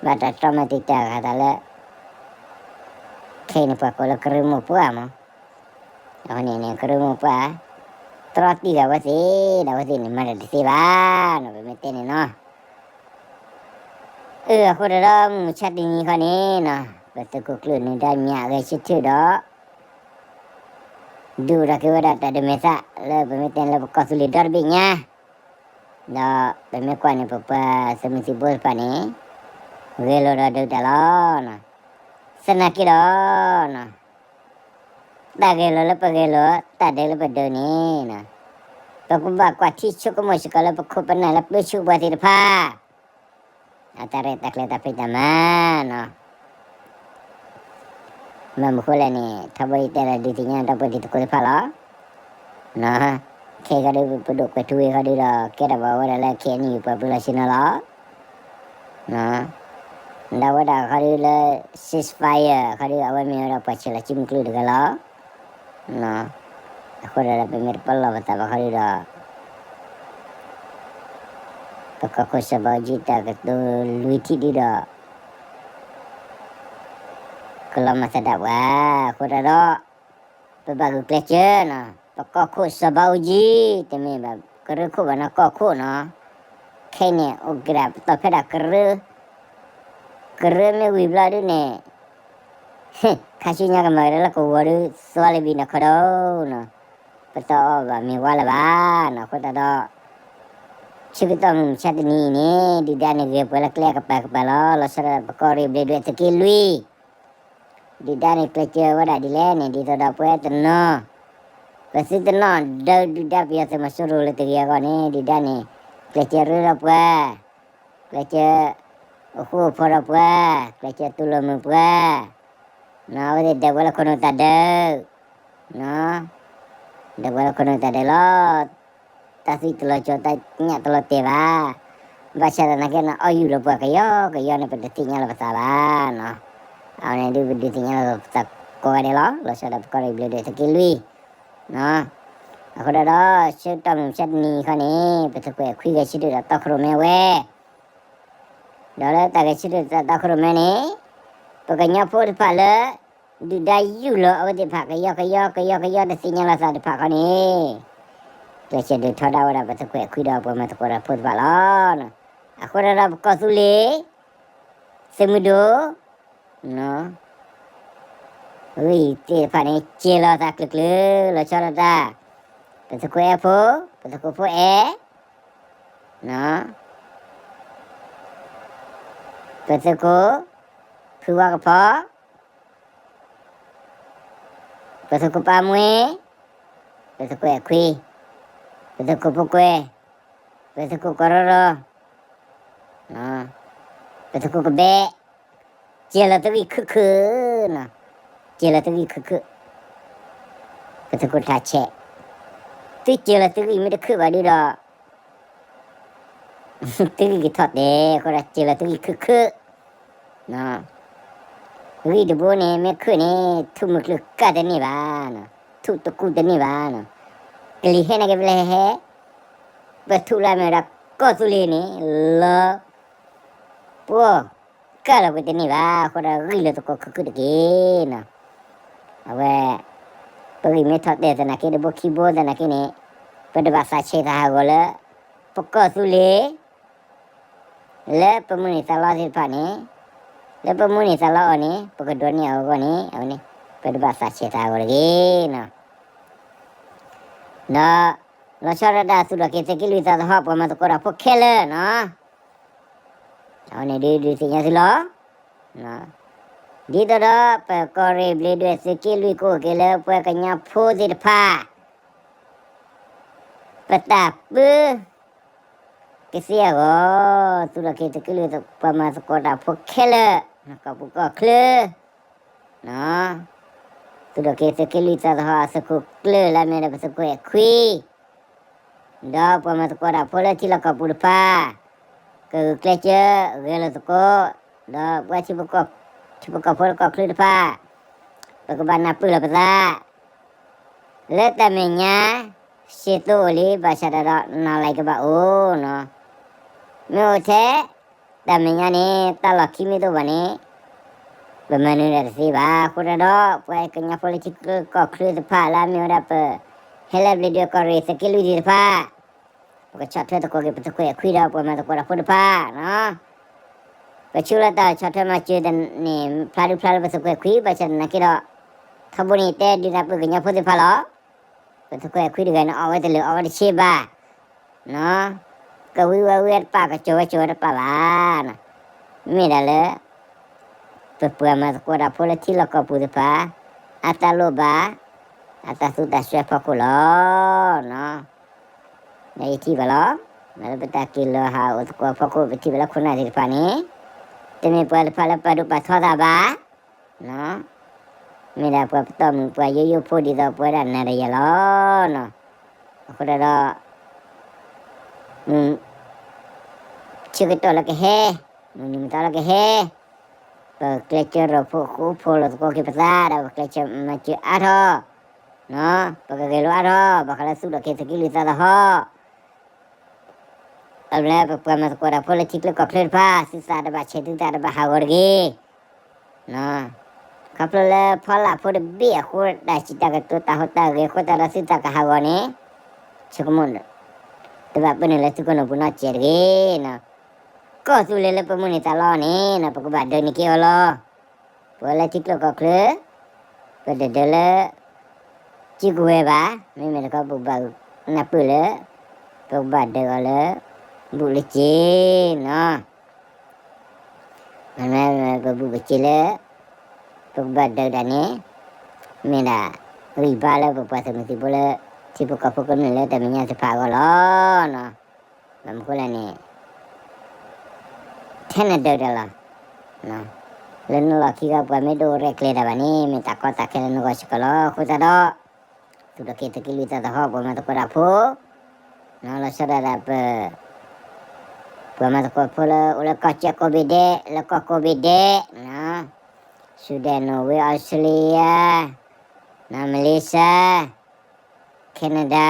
ဘၣ်တၢ်တြီမၤတံာ်တာ်ဃာ်သးလၢ ခဲအံၤန့ၣ် ပှၤကိးလၢကရၢမိၢ်ပှၢ်မး, အဃိန့ၣ်န့ၣ် ကရၢမိၢ်ပှၢ် တြီတံၢ်ဃာ်အဝဲသ့ၣ်ဒီး အဝဲသ့ၣ်န့ၣ် မၤတၢ်တသ့ဘၣ်နီၤ, ပမ့ၢ်တဲန့ၣ်နီၤ. အၢ အဃိတၢ်ဒီး မုၢ်မဆါတနံၤခီန့ၣ်နီၤ ပသုးခိၣ်ကျၢၢ်နၢၤဒါညၣ်ဂဲၤဆၢထၢၣ်ဒီး ဒုးအိၣ်ထီၣ်က့ၤဝဲဒၣ်တၢ်ဒုးမဲာ်သၣ်လၢပမ့ၢ်တဲလၢပကီၢ်သူလ့ၤဒီတဘ့ၣ်ညါ, ဒီးပမ့ၢ်ကွၢ်န့ၣ် ပပှၤသုးမုၢ်သံၣ်ဘိတဖၣ်န့ၣ် ဂဲၤလိာ်ဒီးဒုးတၢ်လီၤ. သနာ်က့ဒီး တၢ်ဂဲၤလိာ်လၢပဂဲၤလိာ် တၢ်ဒုးလၢပဒုးန့ၣ် ပကဘၣ်ကွၢ်ထံဆိကမိၣ်စ့ၢ်ကီးလၢ ပခိၣ်ပနၢ်လၢပၢဆှၢပှၤသ့ၣ်တဖၣ် အတၢ်ရဲၣ်တၢ်ကျဲၤတၢ်ဖံးတၢ်မၤနီၤ. မ့ၢ်မနုၤအဃိလဲၣ်န့ၣ် ထီဘိယတဲဒီး ဒုးသ့ၣ်ညါဒီပုၢ်ဝဲၢ်တံၤသကိးတဖၣ်လီၤ. ခဲအံၤခီဒီး ပဒိၣ်ကွဲးထူဝ့ၣ်ခီဒီး ကဲထီၣ်ဘၣ်ဝဲဒၣ်လၢ ခဲအံၤန့ၣ် ပှၤပၢလီၢ်ဆ့ၣ်နီၤလီၤ. ဒီးဝဲဒၣ်ခီဒီးလၢ ceasefire ခီဒီး အဝဲမ့ၢ်ဝဲဒၣ်ပှၤဆဲးလီၤစုမုၢ်ကျိၤတဂၤလီၤ. အဃိဒီး ပမ့ၢ်တပလီၢ်ပသးဘၣ်ခီဒီး ပကီၢ်ခိၣ်စီၤဘးအူကၠံတၢ်ကတိၤလွံၢ်ထံၣ်ဒုဒီး ကလီၤမၢ်သဒၣ်ပှၤ, အဃိတၢ်ဒီး ပဘၣ်ဂုာ်ကျဲးစၢးနီၤ, ပကီၢ်ခိၣ်စီၤဘးအူကၠံ တမ့ၢ်ဘၣ်ကရၢခိၣ်ဘၣ်နီၤ ကီၢ်ခိၣ်နီၤ, ခဲအံၤန့ၣ် အိၣ်က့ၤဒၣ်ပတီၢ်ဖဲဒၣ်ကရၢ, ကရၢမ့ၢ်ဝံၤဘျီဒုန့ၣ် ခါဆူညါကမၤကဒါလၢကဝီၤဒု သွါလၢဘံနီၢ်ခီဒီးနီၤ, ပတအီၣ်ဘၣ်မ့ၤဝါလၢၤဘၣ်နီၤ, အဃိတၢ်ဒီး ဆၢကတီၢ်မုၢ်မဆါတနံၤအံၤန့ၣ် ဒုၣ်ဒါန့ၣ်ဂဲၤပှၤလၢကျဲအကပၤကပၤလီၤ, လီၤဆီဒၣ်တၢ်ပကီၢ်ရ့ၣ်ဘျ့းဒွဲၣ်သုးက့လွံၢ် ဒုၣ်ဒါန့ၣ်ကျဲးစၢးဝဲဒၣ်ဒ်လဲၣ်န့ၣ် ဒ်သိးဒီးပဝဲတနီၤ ပသုတနီၣ်ဒုးဒုၣ်ဒါပယီၤသုးမီၤစိရိၤလၢတဂ့ၤအဂီၢ်န့ၣ် ဒုၣ်ဒါန့ၣ် ကျဲးစၢးရ့ဒီးပှၤ, ကျဲးစၢး အိၣ်ဃူအိၣ်ဖိးဒီးပှၤ, ကျဲးစၢးတူၢ်လိာ်မုာ်ပှၤ, အဝဲသ့ၣ်ဒၢးပှၤလၢခိၣ်နူာ်တၢ်ဒၢး, ဒၢးပှၤလၢခိၣ်နူာ်တၢ်ဒၢးလီၤ. တၢ်သွံၣ်တလီၤကၠီ တၢ်ညၣ်တလီၤတဲာ်ဘၣ်. ဘၣ်ဆၣ်သနာ်က့န့ၣ် အီၣ်ယူၢ်လီၤပှၤကယီကယီန့ၣ် ပတသ့ၣ်ညါလီၤပသးဘၣ်နီၤ. အဝဲန့ၣ်ဒုးပဒုးသ့ၣ်ညါလီၤပသးကိးဂၤဒဲးလီၤ. လီၤဆီဒၣ်တၢ်ပကီၢ်ရ့ၣ်ဘျ့းဒွဲၣ်သုးက့လွံၢ် အဃိတၢ်ဒီး ဆၢကတီၢ်မုၢ်မဆါတနံၤအံၤခီန့ၣ် ပသုးခိၣ်အဲၣ်ခွံဂဲၤဆၢထၢၣ်ဒီးတီခိၣ်ရိၣ်မဲဝဲ ဒီးလၢတၢ်ဂဲၤဆၢထၢၣ်ဒီးတီခိၣ်ရိၣ်မဲန့ၣ် ပကညီဖိတဖၣ်လၢ ဒုၣ်ဒါယူၢ်လီၤအဝဲသ့ၣ်တဖၣ် ကယီကယီ ကယီကယီတသ့ၣ်ညါလီၤသးတဖၣ်ခီန့ၣ် ကျဲးစၢးဒုးထီဒါဝဲဒၣ်ပသုးခိၣ်အဲၣ်ခွံဒီးပှၤမၤသကိးတၢ်ဖိတဖၣ်လီၤ. အဃိတၢ်ဒီးပကီၢ်သူလ့ၤ သုးမုၢ်ဒိၣ် ဂံၢ်သ့ၣ်တဖၣ်န့ၣ် စဲၤလီၤသးကျၢၤကျၢၤ လီၤဆီဒၣ်တၢ် ပသုးခိၣ်အဲၣ်ဖိ, ပသုးခိၣ်ဖိအဲၣ်, ပသုးခိၣ် ဖုဝါကဖီ, ပသုးခိၣ်ပၢ်မှ့, ပသုးခိၣ်အဲၣ်ခွံ, ပသုးခိၣ်ဖိကွဲ, ပသုးခိၣ်ကီၢ်ရီရီ, ပသုးခိၣ်ကဘဲ, စဲၤလီၤသုဂံၢ်ခုၣ်ခုၣ်, စဲၤလီၤသုဂံၢ်ခုၣ်ခုၣ်, ပသုးခိၣ်ထးဆဲး, သုစဲၤလီၤသုဂံၢ်မ့ၢ်တခုၣ်ဘၣ်ဒုဒီး သုဂံၢ်ကထီၣ်တဲာ်အဃိဒီး စဲၤလီၤသုဂံၢ်ခုၣ်ခုၣ်, ဂံၢ်တဘိန့ၣ် မ့ၢ်ခုၣ်န့ၣ် ထူၣ်မုၢ်ကျုၢ်ကၢ်တန့ၢ်ဘၣ်, ထူၣ်တကူတန့ၢ်ဘၣ်, ကလံၤဟဲန့ၣ်က့ၤပလဲၤဟဲ, ပထူၣ်လၢမ့ၢ်ဝဲဒၣ်ကီၢ်သူလ့ၤန့ၣ် လီၤ ပှီၢ်ကၢ်လီၤကွံာ်တန့ၢ်ဘၣ်, အဃိဒီးဂံၢ်လၢသကိးခုၣ်ခုၣ်တက့ၢ်နီၤ. အဝဲ ပဂံၢ်မ့ၢ်ထီၣ်တဲာ်သနာ်က့ တဘိခံဘိသနာ်က့န့ၣ် ပတဘၣ်သးဆဲးသးဟးဂီၤလၢ ပကီၢ်သူလ့ၤ လၢပမုၢ်န့ၢ်သးလီသ့ၣ်တဖၣ်န့ၣ်, လၢပမုၢ်န့ၢ်သးလီအီၤန့ၣ် ပကဒိးန့ၢ်အီၤအဂီၢ်န့ၣ် အဝဲန့ၣ် ပတဘၣ်သးဆဲးသးဟးဂီၤတဂ့ၤနီၤ. ဒီး လီၤဆီဒၣ်တၢ် သုးထီၣ်က့ၤသုးက့လွံၢ်သးသဟီၣ် ပှၤမၤသကိးတၢ်ဖိခဲလၢာ်နီၤ, အဝဲန့ၣ်ဒုးဒုးသ့ၣ်ညါသုလီၤ. ဒ်သိးဒီး ပကီၢ်ရ့ၣ်ဘျ့းဒွဲၣ်သုးက့လွံၢ်ကအိၣ်က့ၤလၢပှၤကညီဖိသ့ၣ်တဖၣ် ပတၢ်ပၢ ကသ့အဂီၢ်, သုးထီၣ်က့ၤသုးက့လွံၢ် ပှၤမၤသကိးတၢ်ဖိခဲလၢာ် ကီၢ်ပူၤကီၢ်ချၢ သုးထီၣ်က့ၤသုးက့လွံၢ်သးသဟီၣ်အသုးခိၣ်ကျၢၢ်လၢအမ့ၢ်ဒီးပသုးခိၣ်အဲၣ်ခွံ ဒီးပှၤမၤသကိးတၢ်ဖိလၢထံလီၢ်ကီၢ်ပူၤတဖၣ် ကဂုာ်ကျဲးစၢးဂဲၤလိာ်သကိး, ဒီးပှၤထံဖိကီၢ်ဖိလၢကီၢ်ချၢတဖၣ် ပကဘၣ်နၢ်ပၢၢ်လီၤပသး, လၢတၢ်မဲာ်ညါ စ့သိအိၣ်လံ ဘၣ်ဆၣ်ဒီး နီၢ်လံကဘၣ်အိၣ်နီၤ. မ့ၢ်အိၣ်ထဲ တၢ်မဲာ်ညါန့ၣ် တၢ်လီၢ်ခံမ့ၢ်တအိၣ်ဘၣ်န့ၣ် ပမၤနၢၤတၢ်တသ့ဘၣ်. အဃိသတးဒီး ပှၤကညီဖိလၢထံချၢကီၢ်ချၢတဖၣ်လၢအမ့ၢ်ဝဲဒၣ်ပ ဟဲလၢဘျ့ဒွဲၣ်ကီၢ်ရ့ၣ်သုးက့လွံၢ်သ့ၣ်တဖၣ် ပကဆီၣ်ထွဲသကိးက့ၤပသုးခိၣ်အဲၣ်ခွံဒီးပှၤမၤသကိးတၢ်ဖိတဖၣ်နီၤ. ပဆူလၢတၢ်ဆီၣ်ထွဲမၤစၢၤန့ၣ် ဖျါဒုဖျါလၢပသုးခိၣ်အဲၣ်ခွံ ဘၣ်ဆၣ်သနာ်က့ဒီး ထီဘိန့ၣ်တဲဒုးနၢ်ပၢၢ်ကညီဖိသ့ၣ်တဖၣ်လီၤ. ပသုးခိၣ်အဲၣ်ခွံတဂၤန့ၣ် အီၣ်ဝဲတလၢာ်အီၣ်ဝဲတဆ့ဘၣ် ကဝံဝဲဝံဝဲတပာ် ကစိာ်ဝဲစိာ်ဝဲတပာ်ဘၣ်. မ့ၢ်ဒၣ်လၢ ပပှၤမၤသကိးတၢ်ဖိလၢထံလီၢ်ကီၢ်ပူၤသ့ၣ်တဖၣ် အတၢ်လိၣ်ဘၣ် အတၢ်သူတၢ်စွဲဖီခိၣ်လီၤ. ယထံၣ်ဘၣ်လီၤ. လၢပတၢ်က့ၤလီၤဟးအိၣ်သကိးဖီခိၣ် ပထံၣ်ဘၣ်လၢခိၣ်နၢ်သ့ၣ်တဖၣ်န့ၣ် တမ့ၢ်ပှၤတဖၣ်လၢပာ်ဒိၣ်ပာ်ထီသးဘၣ် မ့ၢ်ဒၣ်ပှၤပတီၢ်မုၢ်ပှၤယိယိဖိဒ်သိးပဝဲဒၣ်နၤဒီးယၤလီၤ. အဃိသတးဒီး မုၢ်ဆၢကတီၢ်လၢကဟဲ, မုၢ်နံၤမုၢ်သီလၢကဟဲ, ပကျဲးစၢးရိၣ်ဖှိၣ်ဃူဖိးလိာ်သကိးက့ၤပသးဒီး ပကျဲးစၢးမၤစၢၤအါထီၣ်, ပကဂဲၤလိာ်အါထီၣ် ဘၣ်ဃးလၢသူၣ်ထီၣ်က့ၤသုးက့လွံၢ်သးသဟီၣ် အလၢပပှၤမၤသကိးတၢ်ဖိလၢထံချၢကီၢ်ချၢတဖၣ် သုသးတဘၣ်ဆဲး သုသးတဘၣ်ဟးဂီၤတဂ့ၤ. ခီဖျိလၢဖီလာ်ဖိတဘ့ၣ်အဃိ တၢ်စံးတၢ်ကတိၤတၢ်ဟူးတၢ်ဂဲၤအဃိသတးဒီး သုသးကဟးဂီၤန့ၣ် ဆိကမိၣ် တဘၣ်ပၢနုာ်လၢသုခိၣ်နူာ်ပူၤနီတစဲးတဂ့ၤ. ကီၢ်သူလ့ၤလၢပမုၢ်န့ၢ်သးလီန့ၣ် ပကဘၣ်ဒၢးန့ၢ်က့ၤအီၤလီၤ. ပဝဲလၢထံချၢကီၢ်ချၢ ပတဒၢးလၢ စုကဝဲၤဘၣ်, မ့မ့ၢ်တခီပကဘၣ်နၢ်ပၢၢ်လၢ ပကဘၣ်ဒၢးအီၤလၢ ဘူးလၢစ့နီၤ. ပဘူးပစ့လၢ ပကဘၣ်ဒၢးတၢ်န့ၣ် မ့ၢ်ဒၣ် ဂံၢ်ဘါလၢပပှၤသုးမုၢ်သံၣ်ဘိလၢ ထံဖိကီၢ်ဖိကမျၢၢ်လၢတၢ်မဲာ်ညါသ့ၣ်တဖၣ်အဂီၢ်လီၤ. ဘၣ်မနုၤဃိလဲၣ်န့ၣ် ထဲနဒၢးတၢ်လီၤ. လၢနလီၢ်ခံဂၤပှၤမ့ၢ်တအိၣ်ရဲၣ်ကျဲၤတၢ်ဘၣ်န့ၣ် မ့ၢ်တၢ်ကီတၢ်ခဲလၢနဂီၢ်စ့ၢ်ကီးလီၤ. အဃိသတးဒီး သူၣ်ထီၣ်က့ၤသုးက့လွံၢ်သးသဟီၣ် ပှၤမၤသကိးတၢ်ဖိ လီၤဆီဒၣ်တၢ်ပ ပှၤမၤသကိးဖိလၢအိၣ်လၢကီၢ်ကၠီၣ်ကိးဘ့ၣ်ဒဲး လၢကီၢ်ကိးဘ့ၣ်ဒဲး, Sweden, Norway, Australia, Malaysia, Canada,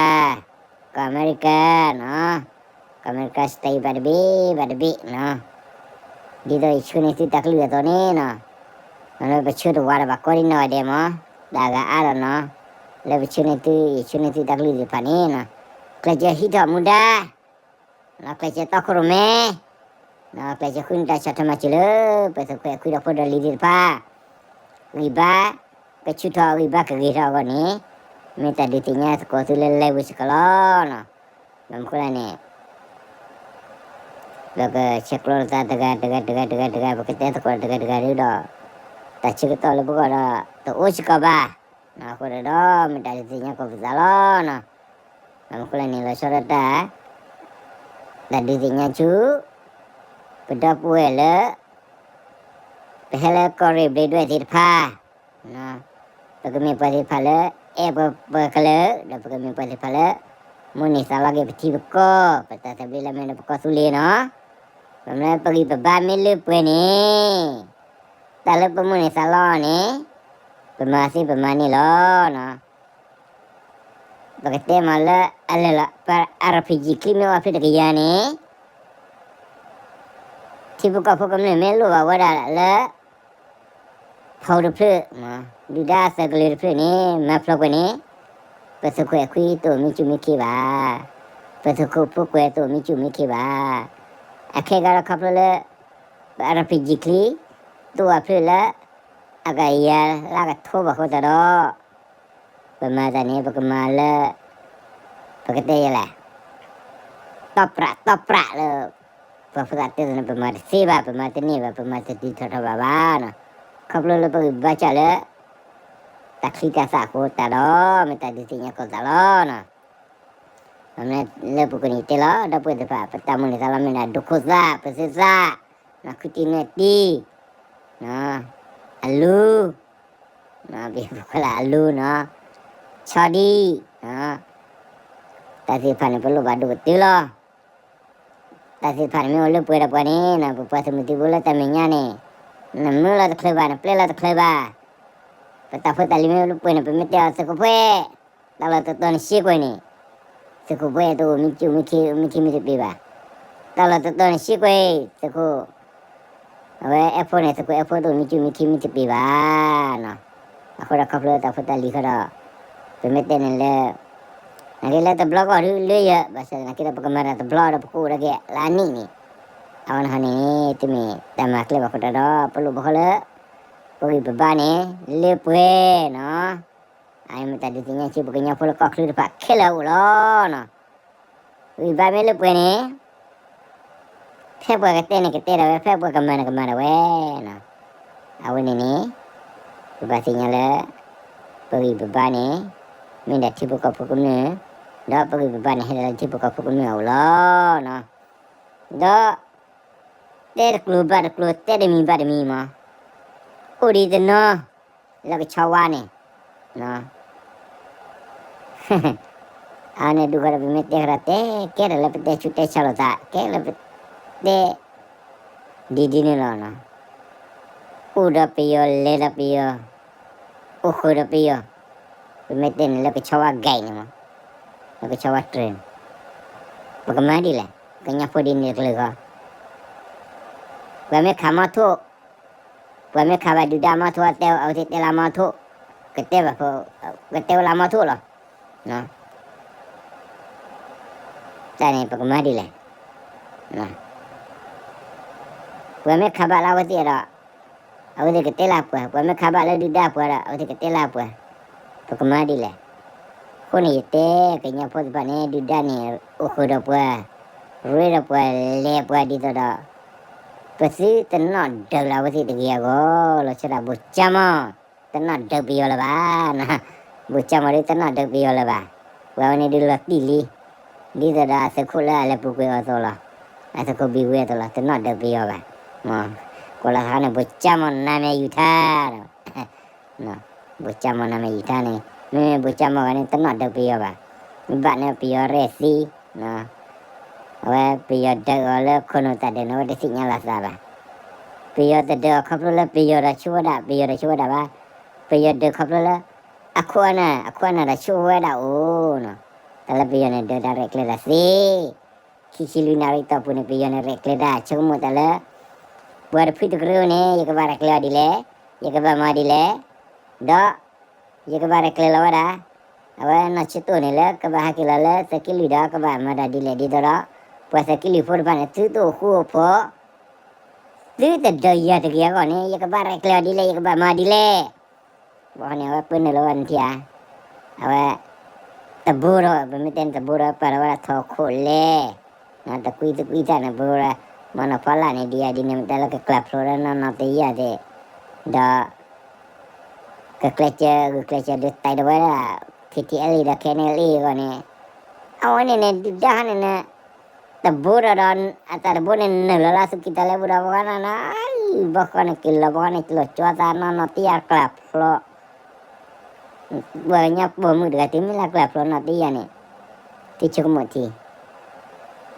ကီၢ်အမဲရကၤနီၤ, ကီၢ်အမဲရကၤ state ဘၣ်တဘ့ၣ်ဘၣ်တဘ့ၣ်နီၤ, ဒ်သိးယဆှၢန့ၢ်သုတၢ်ကလုၢ်အသိးန့ၣ်နီၤ, လၢပဆှၢတဝးဒီးဘၣ်ကီဒံနီၢ်ဂၤဒဲးမး, တၢ်အဂၤအါဒီးနီၤ, လၢပဆှၢန့ၢ်သု ယဆှၢန့ၢ်သုတၢ်ကလုၢ်သ့ၣ်တဖၣ်န့ၣ်နီၤ, ကျဲးစၢးဟံးထီၣ်မူဒါ ကျဲးစၢးတီခိၣ်ရိၣ်မဲ, ကျဲးစၢးဃုန့ၢ်တၢ်ဆီၣ်ထွဲမၤစၢၤလၢ ပသုးခွဲးခွံဒီးဖိဒီးလံၤသ့ၣ်တဖၣ်, ဂံၢ်ဘါ ကဆူၣ်ထီၣ် ဂံၢ်ဘါကဂ့ၤထီၣ်အဂီၢ်န့ၣ်, မ့ၢ်တၢ်ဒုးသ့ၣ်ညါသကိးသုလၢ live စ့ၢ်ကီးလီၤ. ဘၣ်မနုၤဃိလဲၣ်န့ၣ် ပကဆဲးကျိးလိာ်သးတဂၤတဂၤတဂၤတဂၤတဂၤ ပကတဲသကိးတဂၤတဂၤဒုဒီး တၢ်ဆၢကတီၢ်လၢပဂီၢ်ဒီး တအိၣ်စ့ၢ်ကီးဘၣ်. အဃိဒီး မ့ၢ်တၢ်ဒုးသ့ၣ်ညါကိးပသးလီၤ. ဘၣ်မနုၤဃိလဲၣ်န့ၣ် လီၤဆီဒၣ်တၢ် တၢ်ဒုးသ့ၣ်ညါဆူ ပဒီပုၢ်ဝဲၢ်လၢ ပဟဲလၢကီၢ်ရ့ၣ်ဘျ့းဒွဲၣ်သ့ၣ်တဖၣ် ပကမ့ၢ်ပှၤသ့ၣ်တဖၣ်လၢ အဲၣ်ပှၤကလုာ် ဒီးပကမ့ၢ်ပှၤသ့ၣ်တဖၣ်လၢ မိၣ်န့ၢ်သးလီက့ၤပထံပကီၢ် ပတၢ်သဘျ့လၢမ့ၢ်ဒီးပကီၢ်သူလ့ၤနီၤ. ပမ့ၢ်ပဂံၢ်ပဘါမ့ၢ်လၢပှဲၤန့ၣ် တၢ်လၢပမိၣ်န့ၢ်သးလီန့ၣ် ပမၤသ့ပမၤန့ၢ်လီၤ. ပကတဲမ့ၢ်လၢအလၢာ်လီၤ ပ RPG ချံမ့ၢ်အိၣ်ဖဲတကယၤန့ၣ် ထံဖိကီၢ်ဖိကမျၢၢ်မ့ၢ်လိၣ်ဘၣ်ဝဲဒၣ်လၢ ဖီတဖျၢၣ်, ဒုၣ်ဒါအသုးကလၢၤတဖျၢၣ်န့ၣ် မၤဖျိးကွံာ်န့ၣ် ပသုးခွဲးခွံတအိၣ်မ့ၢ်စူၣ်မ့ၢ်ခ့ဘၣ်, ပသုးခိၣ်ဖိကွဲးတအိၣ်မ့ၢ်စူၣ်မ့ၢ်ခ့ဘၣ်. အခဲဂၤဒီးခီဖျိလၢ ပ RPG ချံ တအိၣ်အဖျၢၣ်လၢ အကယၤလၢကထိဘၣ်အဃိသတးဒီး ပမၤတၢ်န့ၣ် ပကမၤလၢ ပကတဲယဲလဲၣ် တီၢ်ပြးတီၢ်ပြးလၢ ပှၤဖိသၣ်တဲသ့ၣ်န့ၣ် ပမၤတသ့ဘၣ်, ပမၤတန့ၢ်ဘၣ်, ပမၤတဒုးထီၣ်ထီၣ်ဘၣ်ဘၣ်နီၤ. ခီဖျိလၢပဂံၢ်ဘါစၢ်လၢ တၢ်ချံတၢ်သၣ်အဃိသတးဒီး မ့ၢ်တၢ်ဒုးသ့ၣ်ညါကိးသးလီၤနီၤ. လၢပကန့ၣ်တဲလီၤ ဒီပုၢ်ဝဲၢ်သ့ၣ်တဖၣ် ပတၢ်မိၣ်န့ၢ်သးလီမ့ၢ်ဒၣ် ဒိၣ်ခိၣ်သၣ်, ပသ့သၣ်, နီၤ ခုတံၢ်နွဲၣ်တံၢ်, အလူ, ပပှၤလၢအလူနီၤ, ဆီဒံၣ်, တၢ်သ့ၣ်တဖၣ်န့ၣ် ပလိၣ်ဘၣ်ဒိၣ်ကတၢၢ်လီၤ. တၢ်သ့ၣ်တဖၣ်န့ၣ်မ့ၢ်အိၣ်လၢပှဲၤဒီးပှၤန့ၣ် ပပှၤသုးမုၢ်သံၣ်ဘိလၢတၢ်မဲာ်ညါန့ၣ် နမၢလီၤတချုးဘၣ် နပျဲလီၤတချုးဘၣ်. ပတၢ်ဖိတၢ်လံၤမ့ၢ်အိၣ်လၢပှဲၤန့ၣ် ပမ့ၢ်တဲအီၤသုးခိၣ်ဖိ တၢ်လီၢ်တတီၤန့ၣ်ရှဲကွံာ်န့ၣ် သုးခိၣ်ဘှဲၣ်တအိၣ်မံကၠူၣ်မံခ့ မံခ့မံတပ့ၤဘၣ်. တၢ်လီၢ်တတီၤန့ၣ်ရှဲကွံာ် သုးခိၣ် အဝဲအဲၣ်ဖိန့ၣ် သုးခိၣ်အဲၣ်ဖိတအိၣ်မံကၠူၣ်မံခ့မံတပ့ၤဘၣ်နီၤ. အဃိဒီးခီဖျိတၢ်ဖိတၢ်လံၤဃီဒီး ပမ့ၢ်တဲန့ၣ်လၢ နာ်က့လၢတဘျီကီၢ်ဒုလၢယၤ ဘၣ်ဆၣ်သနာ်က့ဒီး ပကမၤတၢ်တဘျီဒီးပကအိၣ်ဒၣ်က့ၤလၢအနံၣ်န့ၣ် အဝဲန့ၣ်ဟီန့ၣ် တမ့ၢ်တၢ်မၤကျဲဘၣ်ဃိတၢ်ဒီး ပလိၣ်ဘၣ်ဃီလၢ ပဂံၢ်ပဘါန့ၣ် လၢပှဲၤနီၤ. အမ့ၢ်တၢ်ဒုးသ့ၣ်ညါဆူပကညီဖိလၢကီၢ်ချၢတဖၣ်ခဲလၢာ်အအိၣ်လီၤနီၤ. ဂံၢ်ဘါမ့ၢ်လၢပှဲၤန့ၣ် ဖဲပှၤကတဲန့ၣ်ကတဲဒၣ်ဝဲ ဖဲပှၤကမၤန့ၣ်ကမၤဒၣ်ဝဲနီၤ. အဝဲန့ၣ်န့ၣ် ပဘၣ်သ့ၣ်ညါလၢ ပဂံၢ်ပဘါန့ၣ် မ့ၢ်ဒၣ်ထံဖိကီၢ်ဖိကမျၢၢ်, ဒီးပဂံၢ်ပဘါန့ၣ် ဟဲဒၣ်လၢထံဖိကီၢ်ဖိကမျၢၢ်အအိၣ်လီၤနီၤ. ဒီး တဲတကျိၤဘၣ်တကျိၤ တဲတမံၤဘၣ်တမံၤမး, အိၣ်ဒံးတနီၤ လၢကဆီဝါန့ၣ် အန့ၣ်ဒုးဃီဒီး ပမ့ၢ်တဲဃီဒီး တဲကဲထီၣ်လၢပတဲဆူးတဲဆါလိာ်သး ကဲလၢပတဲ ဒ်ဒ်န့ၣ်လီၤ. အိၣ်ဒီးပယီၤ လဲၤဒီးပယီၤ အိၣ်ဃုာ်ဒီးပယီၤ, ပမ့ၢ်တဲန့ၣ်လၢကဆီဝါဂဲၤန့ၣ်မး, လၢကဆီဝါတြဲၤန့ၣ် ပကမၤဒ်လဲၣ်, ကညီဖိဒ်န့ၣ်တကလုာ်ဃီ, ပှၤမ့ၢ်ခးမီထိၣ်, ပှၤမ့ၢ်ခးဘၣ်ဒုၣ်ဒါမီထိၣ် အဝဲသ့ၣ်တဲလၢမီထိၣ်, ကတဲဘၣ်ဖိ, ကတဲဝဲလၢမီထိၣ်လီၤ. တၢ်န့ၣ်ပကမၤဒ်လဲၣ်. ပှၤမ့ၢ်ခးဘၣ်လၢအဝဲသ့ၣ်ဒီး အဝဲသ့ၣ်ကတဲလၢပှၤ, ပှၤမ့ၢ်ခးဘၣ်လၢဒုၣ်ဒါပှၤဒီး အဝဲသ့ၣ်ကတဲလၢပှၤ, ပကမၤဒ်လဲၣ်. အဃိန့ၣ်ယတဲ ကညီဖိသ့ၣ်တဖၣ်န့ၣ် ဒုၣ်ဒါန့ၣ် အိၣ်ဃုာ်ဒီးပှၤ, ရ့ဒီးပှၤ လဲၤပှၤဒ်သိးဒီး ပသုတနီၣ်ဒုးလၢအဝဲသ့ၣ်တဂ့ၤအဂီၢ်လီၤ. ဆၢဒၣ် ဘိၣ်ကၠၢ်မီၢ် တနီၣ်ဒုးပယီၤလၢၤဘၣ်. ဘိၣ်ကၠၢ်မီၢ်ဒ် တနီၣ်ဒုးပယီၤလၢၤဘၣ်. ပှၤဝဲန့ၣ်ဒုးလီၤတံၢ်လံ, ဒ်သိးဒီးအသုးခိၣ်လၢအလဲၤပူၤကွံာ်အီၤအသိးလီၤ. အသုးခိၣ်ဘံၣ်ဝဲအသိးလီၤ, တနီၣ်ဒုးပယီၤဘၣ်. ကိးလီၤသးန့ၣ် ဘိၣ်ကၠၢ်မီၢ် နမဲာ်ယူၤထါ ဒီး ဘိၣ်ကၠၢ်မီၢ် နမဲာ်ယူၤထါန့ၣ် မ့မ့ၢ်ဘိၣ်ကၠၢ်မီၢ်ဂၤန့ၣ် တနီၣ်ဒုးပယီၤဘၣ်. မ့ၢ်ဘၣ်န့ၣ်ပယီၤရဲၣ်သံ အဝဲပယီၤဒုးအီၤလၢခိၣ်နူာ်တၢ်ဒုးန့ၣ် အဝဲတသ့ၣ်ညါလီၤသးဘၣ်. ပယီၤတဒုးအီၤခီဖျိလၢပယီၤဒီးဆိၣ်ဝဲဒၣ်, ပယီၤဒီးဆိၣ်ဝဲဒၣ်ဘၣ်. ပယီၤဒုးခီဖျိလၢ အခိၣ်အနၢ်, အခိၣ်အနၢ်ဒီးဆိၣ်ဝဲဒၣ်အိၣ်နီၤ. တၢ်လၢပယီၤန့ၣ် ဒုးတၢ်ရဲၣ်ကျဲၤတၢ်သ့ ခံဆံလွံၢ်နၣ်ရံၣ်တီၢ်ပူၤန့ၣ် ပယီၤန့ၣ်ရဲၣ်ကျဲၤတၢ် ဆိကမိၣ်တၢ်လၢ ပှၤတဖုတကရၢန့ၣ် ယကဘၣ်ရဲၣ်ကျဲၤအီၤဒ်လဲၣ်, ယကဘၣ်မၤဒ်လဲၣ်, ဒီး ယကဘၣ်ရဲၣ်ကျဲၤလီၤဝဲဒၣ် အဝဲနီၢ်ဆၢတိၢ်န့ၣ်လၢကဘၣ်ဟဲက့ၤလီၤလၢသုးက့လွံၢ်ဒီး ကဘၣ်မၤတၢ်ဒ်လဲၣ်ဒ်သိးဒီး ပှၤသုးက့လွံၢ်ဖိတဖၣ်န့ၣ် သုတအိၣ်ဃူအိၣ်ဖိး သုတဒုးယၤတဂ့ၤအဂီၢ်န့ၣ် ယကဘၣ်ရဲၣ်ကျဲၤအီၤဒ်လဲၣ် ယကဘၣ်မၤဒ်လဲၣ်. ဘၣ်န့ၣ် အဝဲပၢနုာ်လီၤဝဲနထံၣ်ဧါ, အဝဲ တဘိဒီး ပမ့ၢ်တဲန့ၣ် တဘိဒီး ပာ်လီၤဝဲဒၣ်ထီၣ်ခိၣ်လဲၣ်, တကွံတကွံတၢ်န့ၣ် ဘိဒီး မၤနီၢ်ဖီလာ်န့ၣ် ဒ်ယၤဒ်န့ၣ် မ့ၢ်တၢ်လၢကကျၢၢ်ဖျိဒီးနီၢ်နီၢ်တယၢ်သ့ၣ်, ဒီး ကကျဲးစၢး ဂုာ်ကျဲးစၢးဒုးတၢ်ဒၣ်ဝဲဒၣ် ခ့ထံအဲလ်အ့ဒီး ခဲန့ၣ်လ့အဂီၢ်န့ၣ်, အဝဲန့ၣ်န့ၣ် ဒုၣ်ဒါဟီန့ၣ်န့ၣ် တဘိဒီးဒီး အတၢ်တဘိန့ၣ် နုာ်လီၤလၢသုးက့တၢ်လၢပူၤဒီး ပှၤနီၢ်နီၢ် ဘီဃီန့ၣ် က့ၤလီၤဘီဃီန့ၣ် က့ၤလီၤကၠီသးနီၢ်နီၢ်တယၢ်ကျၢၢ်ဖျိ ပှၤကညီပိာ်မုၣ်တဂၤတုၤမ့ၢ်လၢကျၢၢ်ဖျိနီၢ်တယၢ်န့ၣ် သုဆိကမိၣ်ထံ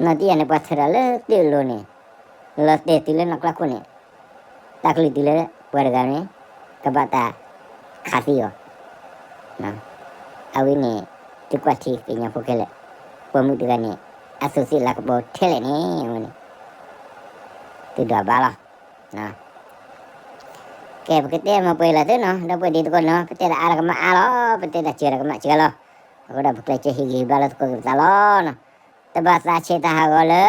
နီၢ်တယၢ်န့ၣ် ပှၤထၢၣ်ဒီးလၢတၢ်လိၤန့ၣ် လီၤတဲာ်တုၤလၢနီၢ်ကျါခိၣ်န့ၣ် တၢ်ကလုၢ်တုၤလၢပှၤတဂၤန့ၣ် ကဘၣ်တၢ်ခးသံအီၤ အဝဲန့ၣ် သုကွၢ်ထံကညီဖိခဲလၢာ် ပိာ်မုၣ်တဂၤန့ၣ် အသူးသ့ၣ်လၤကပီၤထဲလဲၣ်န့ၣ် အဝဲန့ၣ် သုဒွးဘၣ်လီၤ. ကဲ ပကတဲမၤပှဲၤလီၤသုနီၤ ဒီပုၢ်ဝဲၢ်ဒ်သကိးနီၤ ပတဲတၢ်အါဒီးကမၣ်အါလီၤ ပတဲတၢ်စှၤဒီးကမၣ်စှၤလီၤ. အဃိဒီးပကျဲးစၢးဟ့ၣ်ဂံၢ်ဟ့ၣ်ဘါလၢသကိးက့ၤပသးလီၤ. တဘၣ်သးဆဲးတၢ်ဟးဂီၤလၢ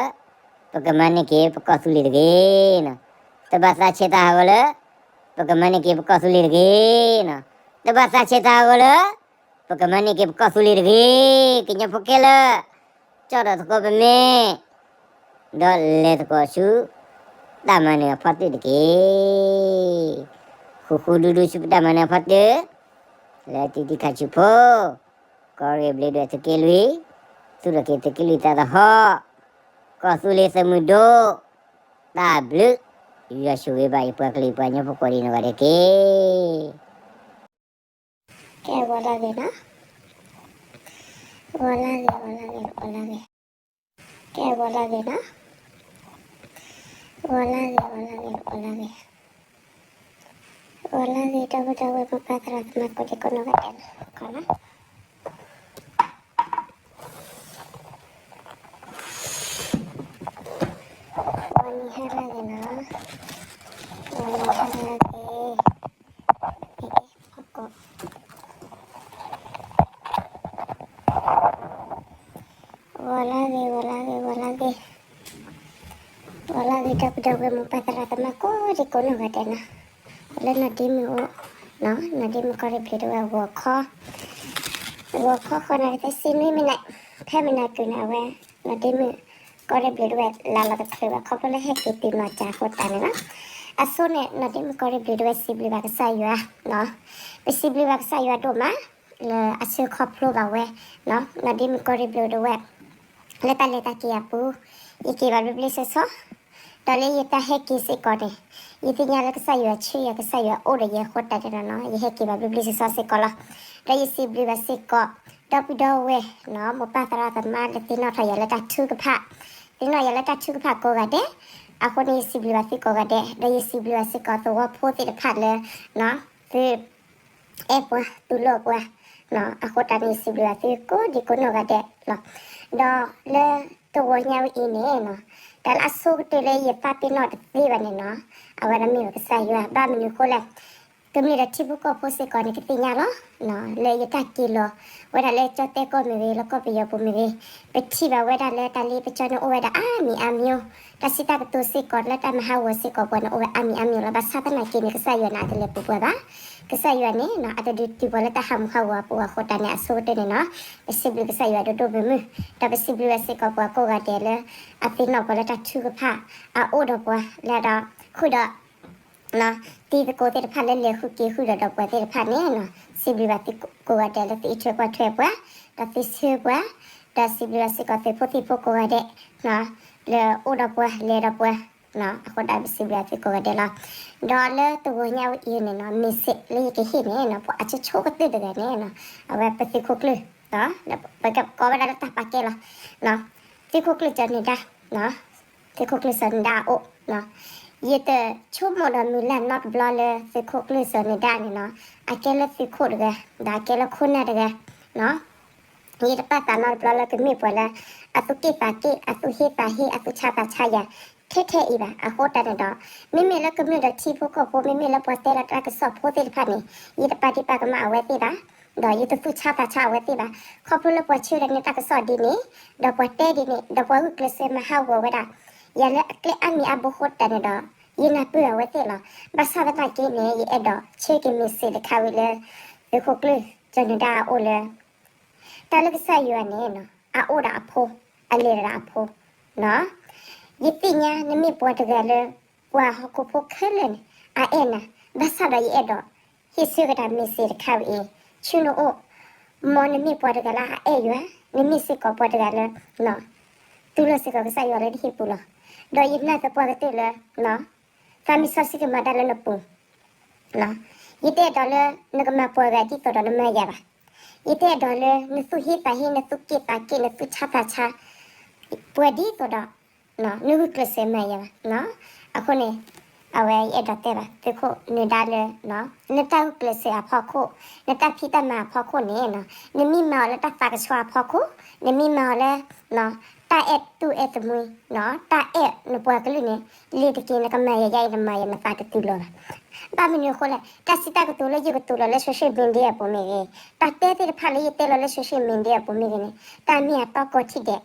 ပကမၤန့ၢ်က့ၤပကီၢ်သူလ့ၤတဂ့ၤနီၤ. တဘၣ်သးဆဲးတၢ်ဟးဂီၤလၢ ပကမၤန့ၢ်က့ၤပကီၢ်သူလ့ၤတဂ့ၤနီၤ. တဘၣ်သးဆဲးတၢ်ဟးဂီၤလၢ ပကမၤန့ၢ်က့ၤပကီၢ်သူလ့ၤတဂ့ၤ. ကညီဖိခဲလၢာ် ကၠီၣ်ဒီးသကိးပမ့ၢ် ဒီးလဲၤသကိးဆူ တၢ်မၤနၢၤအဖီတၢၣ်တက့ၢ်. ဃူဃူဒူဒူဆူပတၢ်မၤနၢၤအဖီတၢၣ် လၢတံၤတံၤခးဆူဖိ ကီၢ်ရ့ၣ်ဘျ့းဒွဲၣ်သုးက့လွံၢ် သူၣ်ထီၣ်က့ၤသုးက့လွံၢ်တၢ်သဟီၣ် ကီၢ်သူလ့ၤသုးမုၢ်ဒိၣ် တၢ်ဘျုး ယွၤဆိၣ်ဂ့ၤဘၣ်ယပှၤကလုာ်ပှၤကညီဖိကိးဒံနီၢ်ဂၤဒဲးတက့ၢ်. ကဲ ဂီၤလၢဂ့ၤနီၤ, ဂီၤလၢဂ့ၤ ဂီၤလၢဂ့ၤ ဂီၤလၢဂ့ၤ, ကဲ ဂီၤလၢဂ့ၤနီၤ, ဂီၤလၢဂ့ၤ ဂီၤလၢဂ့ၤ ဂီၤလၢဂ့ၤ, ဂီၤလၢဂ့ၤ ဒီပုၢ်ဒီဝဲၢ်မိၢ်ပၢ်သရၣ်သမါကိးဒံကိးနီၢ်ဂၤဒဲးလီၤ ဂီၤလၢ ထါလၢ်ဂ့ၤနီၤ, ထါလၢ်ဂ့ၤ, ဟဲက့ၤဖီကိး, ဂီၤလၢ်ဂ့ၤ ဂီၤလၢ်ဂ့ၤ ဂီၤလၢ်ဂ့ၤ, ဂီၤလၢ်ဂ့ၤ ဒီပုၢ်ဒီဝဲၢ် မိၢ်ပၢ်သရၣ်သမါ ကိးဒံကိးနီၢ်ဂၤဒဲးနီၤ, လၢနီၢ်ဒ့မုၣ်အိၣ်, နီၢ်ဒ့မုၣ်ကီၢ်ရ့ၣ်ဘျုးဒဝဲၢ် ဂီၤခီ ဂီၤခီဃီနၣ်ရံၣ်သၢဆံနွံမံးနံး, ဖဲမုၢ်နၤကုၢ်န့ၣ် အဝဲ နီၢ်ဒ့မုၣ်ကီၢ်ရ့ၣ်ဘျုးဒဝဲၢ် လၢလီၤတချုးဘၣ် ခီဖျိလၢဟဲက့ၤတုၤနီၢ်ကၠးအဃိသတးန့ၣ်လီၤ. အဆိန့ၣ် နီၢ်ဒ့မုၣ်ကီၢ်ရ့ၣ်ဘျုးဒဝဲၢ် စံးဘျုးဘၣ်ကစၢ်ယွၤ, ပစံးဘျုးဘၣ်ကစၢ်ယွၤဒိၣ်မး လၢအဆှၢခီဖျိဘၣ်ဝဲ, နီၢ်ဒ့မုၣ်ကီၢ်ရ့ၣ်ဘျုးဒဝဲၢ် လၢတၢ်လဲၤတၢ်က့ၤအပူၤ, ယက့ၤဘၣ်ဘျ့ဘျ့ဆှီဆှီ, ဒီးလၢယတၢ်ဟဲက့ၤစ့ၢ်ကီးန့ၣ်, ယသ့ၣ်ညါလၢကစၢ်ယွၤဆှၢယၤ ကစၢ်ယွၤအိၣ်ဒီးယၤအဃိသတးန့ၣ်လီၤ, ယဟဲက့ၤဘၣ်ဘျ့ဘျ့ဆှီဆှီစ့ၢ်ကီးလီၤ. ဒီးယစံးဘျုးဘၣ်စ့ၢ်ကီး ဒီပုၢ်ဒီဝဲၢ် မိၢ်ပၢ်သရၣ်သမါလၢသ့ၣ်နီၣ်ထီၣ်ယၤလၢတၢ်ထုကဖၣ်, သ့ၣ်နီၣ်ယၤလၢတၢ်ထုကဖၣ်ကိးဂၤဒဲး, အဃိန့ၣ် ယစံးဘျုးဘၣ်သုကိးဂၤဒဲး, ဒီးယစံးဘျုးဘၣ်စ့ၢ်ကီးသဝီဖိသ့ၣ်တဖၣ်လၢ သု အဲၣ်ပှၤတူၢ်လိာ်ပှၤ, အဃိသတးန့ၣ် ယစံးဘျုးဘၣ်သုကိးဒံကိးနီၢ်ဂၤဒဲးလီၤ. ဒီးလၢတဂီၤညါဝဲအံၤန့ၣ်, တၢ်လၢအဆိကတၢၢ်လၢယသးပ့ၤနီၣ်တသ့ဘၣ်န့ၣ်နီၤ, အဝဲဒၣ်မ့ၢ်ဝဲကစၢ်ယွၤ, ဘၣ်မနုၤအဃိလဲၣ်, ကမျၢၢ်ဒီးထံဖိကီၢ်ဖိစ့ၢ်ကီးန့ၣ် ကသ့ၣ်ညါလီၤ. လၢယတၢ်က့ၤလီၤဝဲဒၣ်လၢကၠီၣ်တဲၣ်ကီၢ်မ့ၢ်ဂ့ၤ လီၢ်ကီၢ်ပယီၤပူၤမ့ၢ်ဂ့ၤ, ပထံၣ်ဘၣ်ဝဲဒၣ်လၢတၢ်လ့ပစီန့ၣ်အိၣ်ဝဲဒၣ်အါမံၤအါမံၤ, တၢ်စံးတၢ်ကတိၤစ့ၢ်ကီးလၢတၢ်မၤဟးဂီၤစ့ၢ်ကီးပှၤန့ၣ် အိၣ်ဝဲအါမံၤအါမံၤလီၤ. ဘၣ်ဆၣ်သနာ်က့န့ၣ် ကစၢ်ယွၤန့ၣ် အတလဲၤပူၤပှၤဘၣ်. ကစၢ်ယွၤန့ၣ် အတဒုးတုၤပှၤလၢတၢ်ဟးမုာ်ဟးဂီၤအပူၤအဃိသတးန့ၣ် အဆိကတၢၢ်န့ၣ်နီၤ, ပစံးဘျုးကစၢ်ယွၤဒိၣ်ဒိၣ်မုၢ်မုၢ်, ဒီးပစံးဘျုးဘၣ်စ့ၢ်ကီးပှၤကိးဂၤဒဲးလၢ အသ့ၣ်နီၣ်ပှၤလၢတၢ်ထုကဖၣ်, အအိၣ်ဒီးပှၤလၢဒီး ဃုာ်ဒီး တံၤသကိးသ့ၣ်တဖၣ်လၢလဲၤဃုာ်က့ၤဃုာ်ဒီးဒီးပှၤသ့ၣ်တဖၣ်န့ၣ်, စံးဘျုးဘၣ်သုကိးဂၤဒဲးလၢသုအိၣ်ဆူၣ်ကွၢ်ထွဲပှၤ, ဒီးသုဆှၢပှၤ, ဒီးစံးဘျုးဘၣ်စ့ၢ်ကီးသုးဖိသံၣ်ဖိကိးဂၤဒဲး လၢအိၣ်ဒီးပှၤလဲၤဒီးပှၤ, အဃိဒီးပစံးဘျုးဘၣ်သုကိးဂၤဒဲးလီၤ. ဒီးလၢတဂီၤညါဝဲအံၤန့ၣ်နီၤ message လၢယကဟ့ၣ်န့ၣ်နီၤ ပှၤအဆိဆိကတၢၢ်တဂၤန့ၣ်နီၤ, အဝဲပသုးခိၣ်ကျၢၢ်, ပကကိးဝဲဒၣ်လၢတၢ်ပာ်ကဲလီၤ. သုးခိၣ်ကျၢၢ်စီၤနၢၤဒါ, သုးခိၣ်ကျၢၢ်စီၤနၢၤဒါအအိၣ်, ယတဆိကမိၣ်ဒီးမုၢ်လၢ်နီတဘျီလၢသုးခိၣ်ကျၢၢ်စီၤနၢၤဒါန့ၣ်နီၤ, အကဲလၢသုးခိၣ်တဂၤ, ဒီးအကဲလၢခိၣ်နၢ်တဂၤ ယတပာ်သးနီတဘျီလၢကမ့ၢ်ပှၤလၢ အသူၣ်က့ၣ်သးက့ၣ် အသူၣ်ဟ့သးဟ့ အသူၣ်ဆါသးဆါယၤ ထဲထဲအံၤဘၣ်. အဃိတၢ်န့ၣ်ဒီး မ့မ့ၢ်လၢကမျၢၢ်ဒီးထံဖိကီၢ်ဖိ မ့မ့ၢ်လၢပှၤတဲလီၤတၢ်ကစီၣ်ဖိသ့ၣ်တဖၣ်န့ၣ် ယတပာ်ဒံးပာ်ကမၣ်အဝဲသ့ၣ်ဘၣ်, ဒီးယတသူၣ်ဆါသးဆါအဝဲသ့ၣ်ဘၣ်. ခီဖျိလၢပှၤဆှၢဒီးန့ၢ်တၢ်ကစီၣ်ဒ်န့ၣ်, ဒီးပှၤတဲဒ်န့ၣ်, ဒီးပှၤဂုာ်ကျဲးစၢးမၤဟးဂီၤဝဲဒၣ် ယၤလၢအကျဲအါမံၤအါဘိဃိတၢ်န့ၣ်ဒီး ယနၢ်ပၢၢ်အဝဲသ့ၣ်လီၤ. ဘၣ်ဆၣ်သနာ်က့န့ၣ် ယအဲၣ်ဒိးဆှၢက့ၤ message တခါဝံၤလၢ သုးခိၣ်ကျၢၢ်စီၤနၢၤဒါအအိၣ်လၢ တၢ်လၢကစၢ်ယွၤန့ၣ် အအိၣ်ဒီးအဖိ, အလဲၤဒီးအဖိ, ယသ့ၣ်ညါနမ့ၢ်ပှၤတဂၤလၢ ပှၤဟီၣ်ခိၣ်ဖိခဲလၢာ်န့ၣ် အအဲၣ်နၤ, ဘၣ်ဆၣ်ဒီးယအဲၣ်ဒိး ဟ့ၣ်ဆၢကဒါ message တခါဝံၤအံၤ, ဆူနအိၣ်, မ်နမ့ၢ်ပှၤတဂၤလၢအအဲၣ်ယွၤ, နမ့ၢ်စ့ၢ်ကီးပှၤတဂၤလၢ တူၢ်လိာ်စ့ၢ်ကီးကစၢ်ယွၤလၢနဟံၣ်ပူၤလီၤ. ဒီးယနာ်သပှၢ်ကတၢၢ်လၢ သးမ့ၢ်စီဆှံကမၤတၢ်လၢနပူၤ ယတအဲၣ်ဒိးလၢနကမၤပှၤဂၤဒ်သိးဒီးနမၤယၤဘၣ်. ယတအဲၣ်ဒိးလၢနသူၣ်ဟ့သးဟ့ နသူၣ်က့ၣ်သးက့ၣ် နသူၣ်ဆါသးဆါ ပှၤဒ်သိးဒီး နဂုာ်ကျဲးစၢးမၤယၤဘၣ်. အဃိန့ၣ် အဝဲယအဲၣ်ဒိးတဲဘၣ် သုးခိၣ်နၢၤဒါလၢ နတၢ်ဂုာ်ကျဲးစၢးအဖီခိၣ်, နတၢ်ဖံးတၢ်မၤအဖီခိၣ်န့ၣ် နမ့ၢ်မၤအီၤလၢတၢ်သးကဆှီအဖီခိၣ်, နမ့ၢ်မၤအီၤလၢ တၢ်အဲၣ်တူၢ်အဲၣ်တမှံၤ, တၢ်အဲၣ်နပှၤကလုာ်န့ၣ် လ့ၤတက့ၤ နကမၤယၤယါအံၤ နမၤယၤနသးတတုၤလီၤဘၣ်. ဘၣ်မနုၤအဃိလဲၣ်, တၢ်စံးတၢ်ကတိၤလၢယကတိၤလီၤလၢ social media အပူၤမ့ၢ်ဂ့ၤ, တၢ်တဲသ့ၣ်တဖၣ်လၢယတဲလီၤလၢ social media အပူၤမ့ၢ်ဂ့ၤန့ၣ် တၢ်မ့ၢ်အတီကီၢ်ထံၣ်ဒဲး,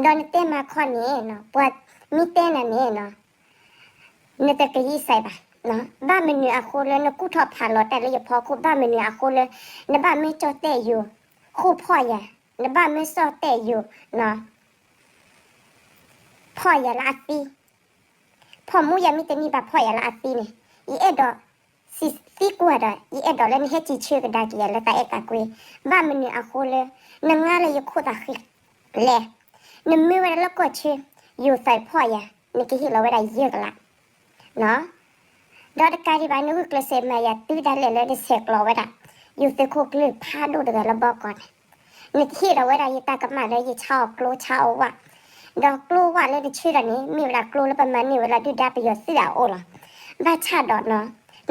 ဒီးနတဲမၤခီန့ၣ် ပှၤမ့ၢ်တဲနၤန့ၣ် နတကယံာ်စဲးဘၣ်. ဘၣ်မနုၤအဃိလၢနကူၣ်ထီၣ်ဖးလီၤတၢ်လၢယဖီခိၣ်, ဘၣ်မနုၤအဃိလၢ နဘၣ်မ့ၢ်ကၠီၣ်တဲၣ်ယိၤ ဃိၣ်ဖီၣ်ယၤ, နဘၣ်မ့ၢ်ကၠီၣ်တဲၣ်ယိၤ ဖီၣ်ယၤလၢအသံ, ဖီၣ်မူယၤမ့ၢ်တန့ၢ်ဘၣ် ဖီၣ်ယၤလၢအသံန့ၣ်, ယအဲၣ်ဒိး စံးသံကွၢ်ဒီး ယအဲၣ်ဒိးလၢနဟဲစံးဆၢကဒါက့ၤယၤလၢတၢ်အဲၣ်တၢ်ကွံ, ဘၣ်မနုၤအဃိလၢ နငါလၢယခိၣ်သးဃံလဲၣ်, နမ့ၢ်ဝဲဒၣ်လၢကီၢ်ဆၢ ယိၤသးဖီၣ်ယၤ နကဟ့ၣ်လီၤဝဲဒၣ်ယဲၢ်ကလး ဒီးတကးဒံးဘၣ် နဂုာ်ကျဲးစၢးမၤယၤတုၤဒၣ်လဲာ်လၢနဆဲးကျိးဝဲဒၣ် ယိၤသုးခိၣ်ကျၢၢ်ဖးဒိၣ်တဂၤလၢဘီကီၢ်န့ၣ်, နကဟ့ၣ်လီၤဝဲဒၣ်ယတၢ်ကမၣ်လၢယဆါအီၤကျိဆါအီၤဝၣ်, ဒီးကျိဝၣ်လၢနဆှၢဒီးန့ၣ် မ့ၢ်ဝဲဒၣ်ကျိလၢပမၤန့ၢ်ဝဲလၢဒုၣ်ဒါပယီၤသုးအအိၣ်လီၤ. ဘၣ်ဆၣ်ဒီး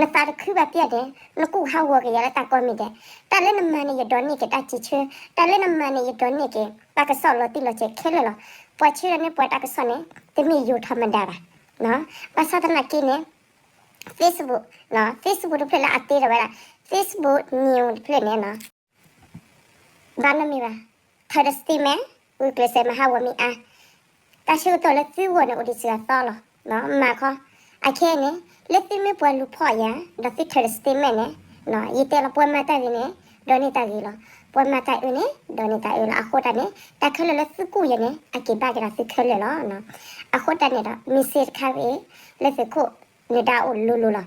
နသးတခုဘၣ်ပျၢ်န့ၣ် နကူၣ်ဟးဂီၤက့ၤယၤလၢတၢ်ကိးမံၤဒဲး, တၢ်လၢနမၤန့ၣ် ယဒိးန့ၢ်က့ၤတၢ်စံးဆၢ, တၢ်လၢနမၤန့ၣ် ယဒိးန့ၢ်က့ၤ တၢ်ကစီၣ်လီၤတံၢ်လီၤဆဲးခဲလၢာ်လီၤ. ပှၤဆှၢဒီးန့ၢ်ပှၤတၢ်ကစီၣ်န့ၣ် တမ့ၢ်ယိၤထီမဒါဘၣ် ဘၣ်ဆၣ်သနာ်က့န့ၣ် Facebook, Facebook တဖျၢၣ်လၢအတ့ထီၣ်ဝဲဒၣ် Facebook News တဖျၢၣ်န့ၣ် ဘၣ်နီတမံၤဘၣ်, ထၢဒီး statement ဂုာ်ကျဲးစၢးမၤဟးဂီၤမ့ၢ်အါ, တၢ်ဆၢကတီၢ်လၢသုဂီၢ်န့ၣ်အိၣ်ဒံးစှၤသီလီၤ. မၤခီ, အခဲအံၤန့ၣ် လၢသုမ့ၢ်ပှၤလူၤဖီၣ်ယၤ ဒီးသုထၢဒီး statement န့ၣ်, ယတဲလီၤ ပှၤမၤတၢ်ဂ့ၤန့ၣ် ဒိးန့ၢ်တၢ်ဂ့ၤလီၤ. ပှၤမၤတၢ်အၢန့ၣ် ဒိးန့ၢ်တၢ်အၢလီၤ. အဃိတၢ်န့ၣ် တၢ်ခဲလၢာ်လၢသုကူၣ်ယၤန့ၣ် အက့ၤဘၣ်က့ၤဒီးသုခဲလၢာ်လီၤ. အဃိတၢ်န့ၣ်ဒီး မ့ၢ်စ့ၢ်တခါဂ့ၤ လၢသုးခိၣ်နၢၤဒါအိၣ်လိၤလိၤလီၤ.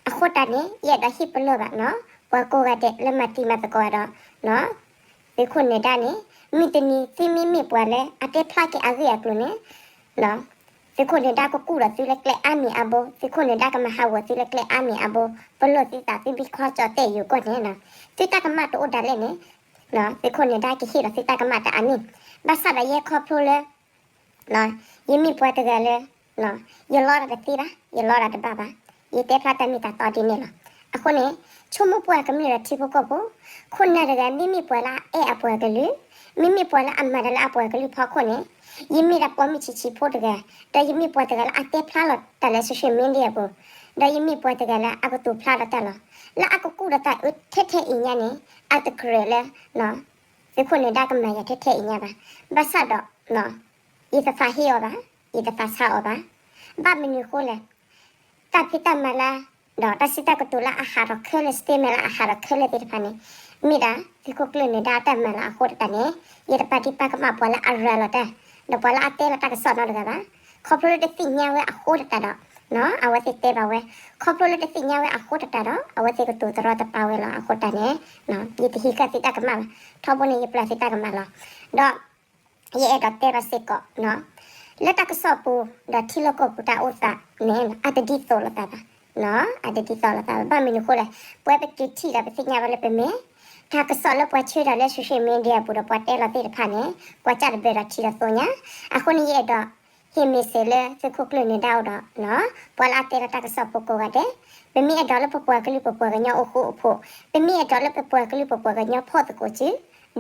အဃိတၢ်န့ၣ် ယအဲၣ်ဒိးဟ့ၣ်ပလီၢ်ဘၣ်နီၤ ပှၤကိးဂၤဒဲးလၢမၤတံၤမၤသကိးဒီး သုးခိၣ်နၢၤဒါန့ၣ် မုၢ်တနံၤသုမ့မ့ၢ်ပှၤလၢအတဲဖျါက့ၤအဂ့ၢ်အကျိၤန့ၣ် သုးခိၣ်နၢၤဒါကကူၣ်ဒီးသုလၢကျဲအါမံၤအါဘိ, သုးခိၣ်နၢၤဒါကမၤဟးဂီၤသုလၢကျဲအါမံၤအါဘိ, ပလီၢ်သုသးသုမ့ၢ်ခီကၠီၣ်တဲၣ်ယိၤကီၢ်န့ၣ် သုတၢ်ကမၣ်တအိၣ်ဒၣ်လဲာ်န့ၣ် သုးခိၣ်နၢၤဒါကဟ့ၣ်လီၤသုတၢ်ကမၣ်တၢ်အါန့ၣ်, ဘၣ်ဆၣ်ဒီးယဲခီဖျိလၢ ယမ့ၢ်ပှၤတဂၤလၢ ယလီတၢ်တသ့ဘၣ်, ယလီတၢ်တဘၣ်ဘၣ်, ယတဲဖျါတၢ်မ့ၢ်တၢ်တီဒ်န့ၣ်လီၤ. အဃိန့ၣ် ဆိကမိၣ်ပှၤကမျၢၢ်ဒီးထံဖိကီၢ်ဖိ, ခိၣ်နၢ်တဂၤ မ့မ့ၢ်ပှၤလၢအအဲၣ်အပှၤကလုာ်, မ့မ့ၢ်ပှၤလၢအမၤတၢ်လၢအပှၤကလုာ်ဖီခိၣ်န့ၣ်, ယမ့ၢ်ဒၣ်ပိာ်မုၣ်ဆံးဆံးဖိတဂၤ, ဒီးယမ့ၢ်ပှၤတဂၤလၢအတဲဖျါလီၤတၢ်လၢ social media အပူၤ, ဒီးယမ့ၢ်ပှၤတဂၤလၢအကတိၤဖျါလီၤတၢ်လီၤ. လၢအကကူၣ်ဒီးတၢ်အၢထဲထဲအံၤညါန့ၣ် အတကြၢးလၢ သုးခိၣ်နၢၤဒါကမၤယၤထဲထဲအံၤညါဘၣ်. ဘၣ်ဆၣ်ဒီး ယတသးဟ့အီၤဘၣ်, ယတသးဆါအီၤဘၣ်. ဘၣ်မနုၤအဃိလဲၣ်, တၢ်ဖံးတၢ်မၤလၢ ဒီးတၢ်စံးတၢ်ကတိၤလၢအဟးထီၣ်ခဲလၢာ် statement လၢအဟးထီၣ်ခဲလၢာ်သ့ၣ်တဖၣ်န့ၣ် မ့ၢ်ဒၣ်သုးခိၣ်ကျၢၢ်နၢၤဒါအတၢ်မၤလီၤ. အဃိတၢ်န့ၣ် ယတပာ်ဒံးပာ်ကမၣ်ပှၤလၢအရၤလီၤတၢ် ဒီးပှၤလၢအတဲလီၤတၢ်ကစီၣ်နီတဂၤဘၣ်. ခီဖျိလၢတသ့ၣ်ညါဝဲအဃိတၢ်ဒီး အဝဲသ့ၣ်တဲဘၣ်ဝဲ, ခီဖျိလၢတသ့ၣ်ညါဝဲအဃိတၢ်ဒီး အဝဲသ့ၣ်ကတိၤတရီတပါဝဲလီၤ. အဃိတၢ်န့ၣ် ယတဟံးဃာ်သုတၢ်ကမၣ်ဘၣ်, ထီဘိန့ၣ် ယပျၢ်သုတၢ်ကမၣ်လီၤ. ဒီး ယအဲၣ်ဒိးတဲဘၣ်စ့ၢ်ကီး လၢတၢ်ကစီၣ်ပူၤ ဒီးထံလီၢ်ကီၢ်ပူၤတၢ်အိၣ်သးန့ၣ် အတဒ်သိးလိာ်သးဘၣ်, အတဒ်သိးလိာ်သးဘၣ်. ဘၣ်မနုၤအဃိလဲၣ်, ပဝဲပတုၤထံၣ်ဒီးပသ့ၣ်ညါဝဲလၢပမဲာ် တၢ်ကစီၣ်လၢပှၤဆှၢတၢ်လၢ social media အပူၤဒီး ပှၤတဲလီၤသ့ၣ်တဖၣ်န့ၣ် ပှၤကၢ်တဘၢၣ်ဒီးထံဒီးသိညါ. အဃိန့ၣ် ယအဲၣ်ဒိး ဟ့ၣ်မ့ၢ်စ့ၢ်လၢသုးခိၣ်ကျၢၢ်နၢၤဒါအိၣ်ဒီး ပှၤလၢအတဲလီၤတၢ်ကစီၣ်ဖိကိးဂၤဒဲး, ပမ့ၢ်အဲၣ်ဒိးလၢပပှၤကလုာ်ပပှၤကညီအိၣ်ဃူအိၣ်ဖိး, ပမ့ၢ်အဲၣ်ဒိးလၢပပှၤကလုာ်ပပှၤကညီဖီၣ်သကိးစု,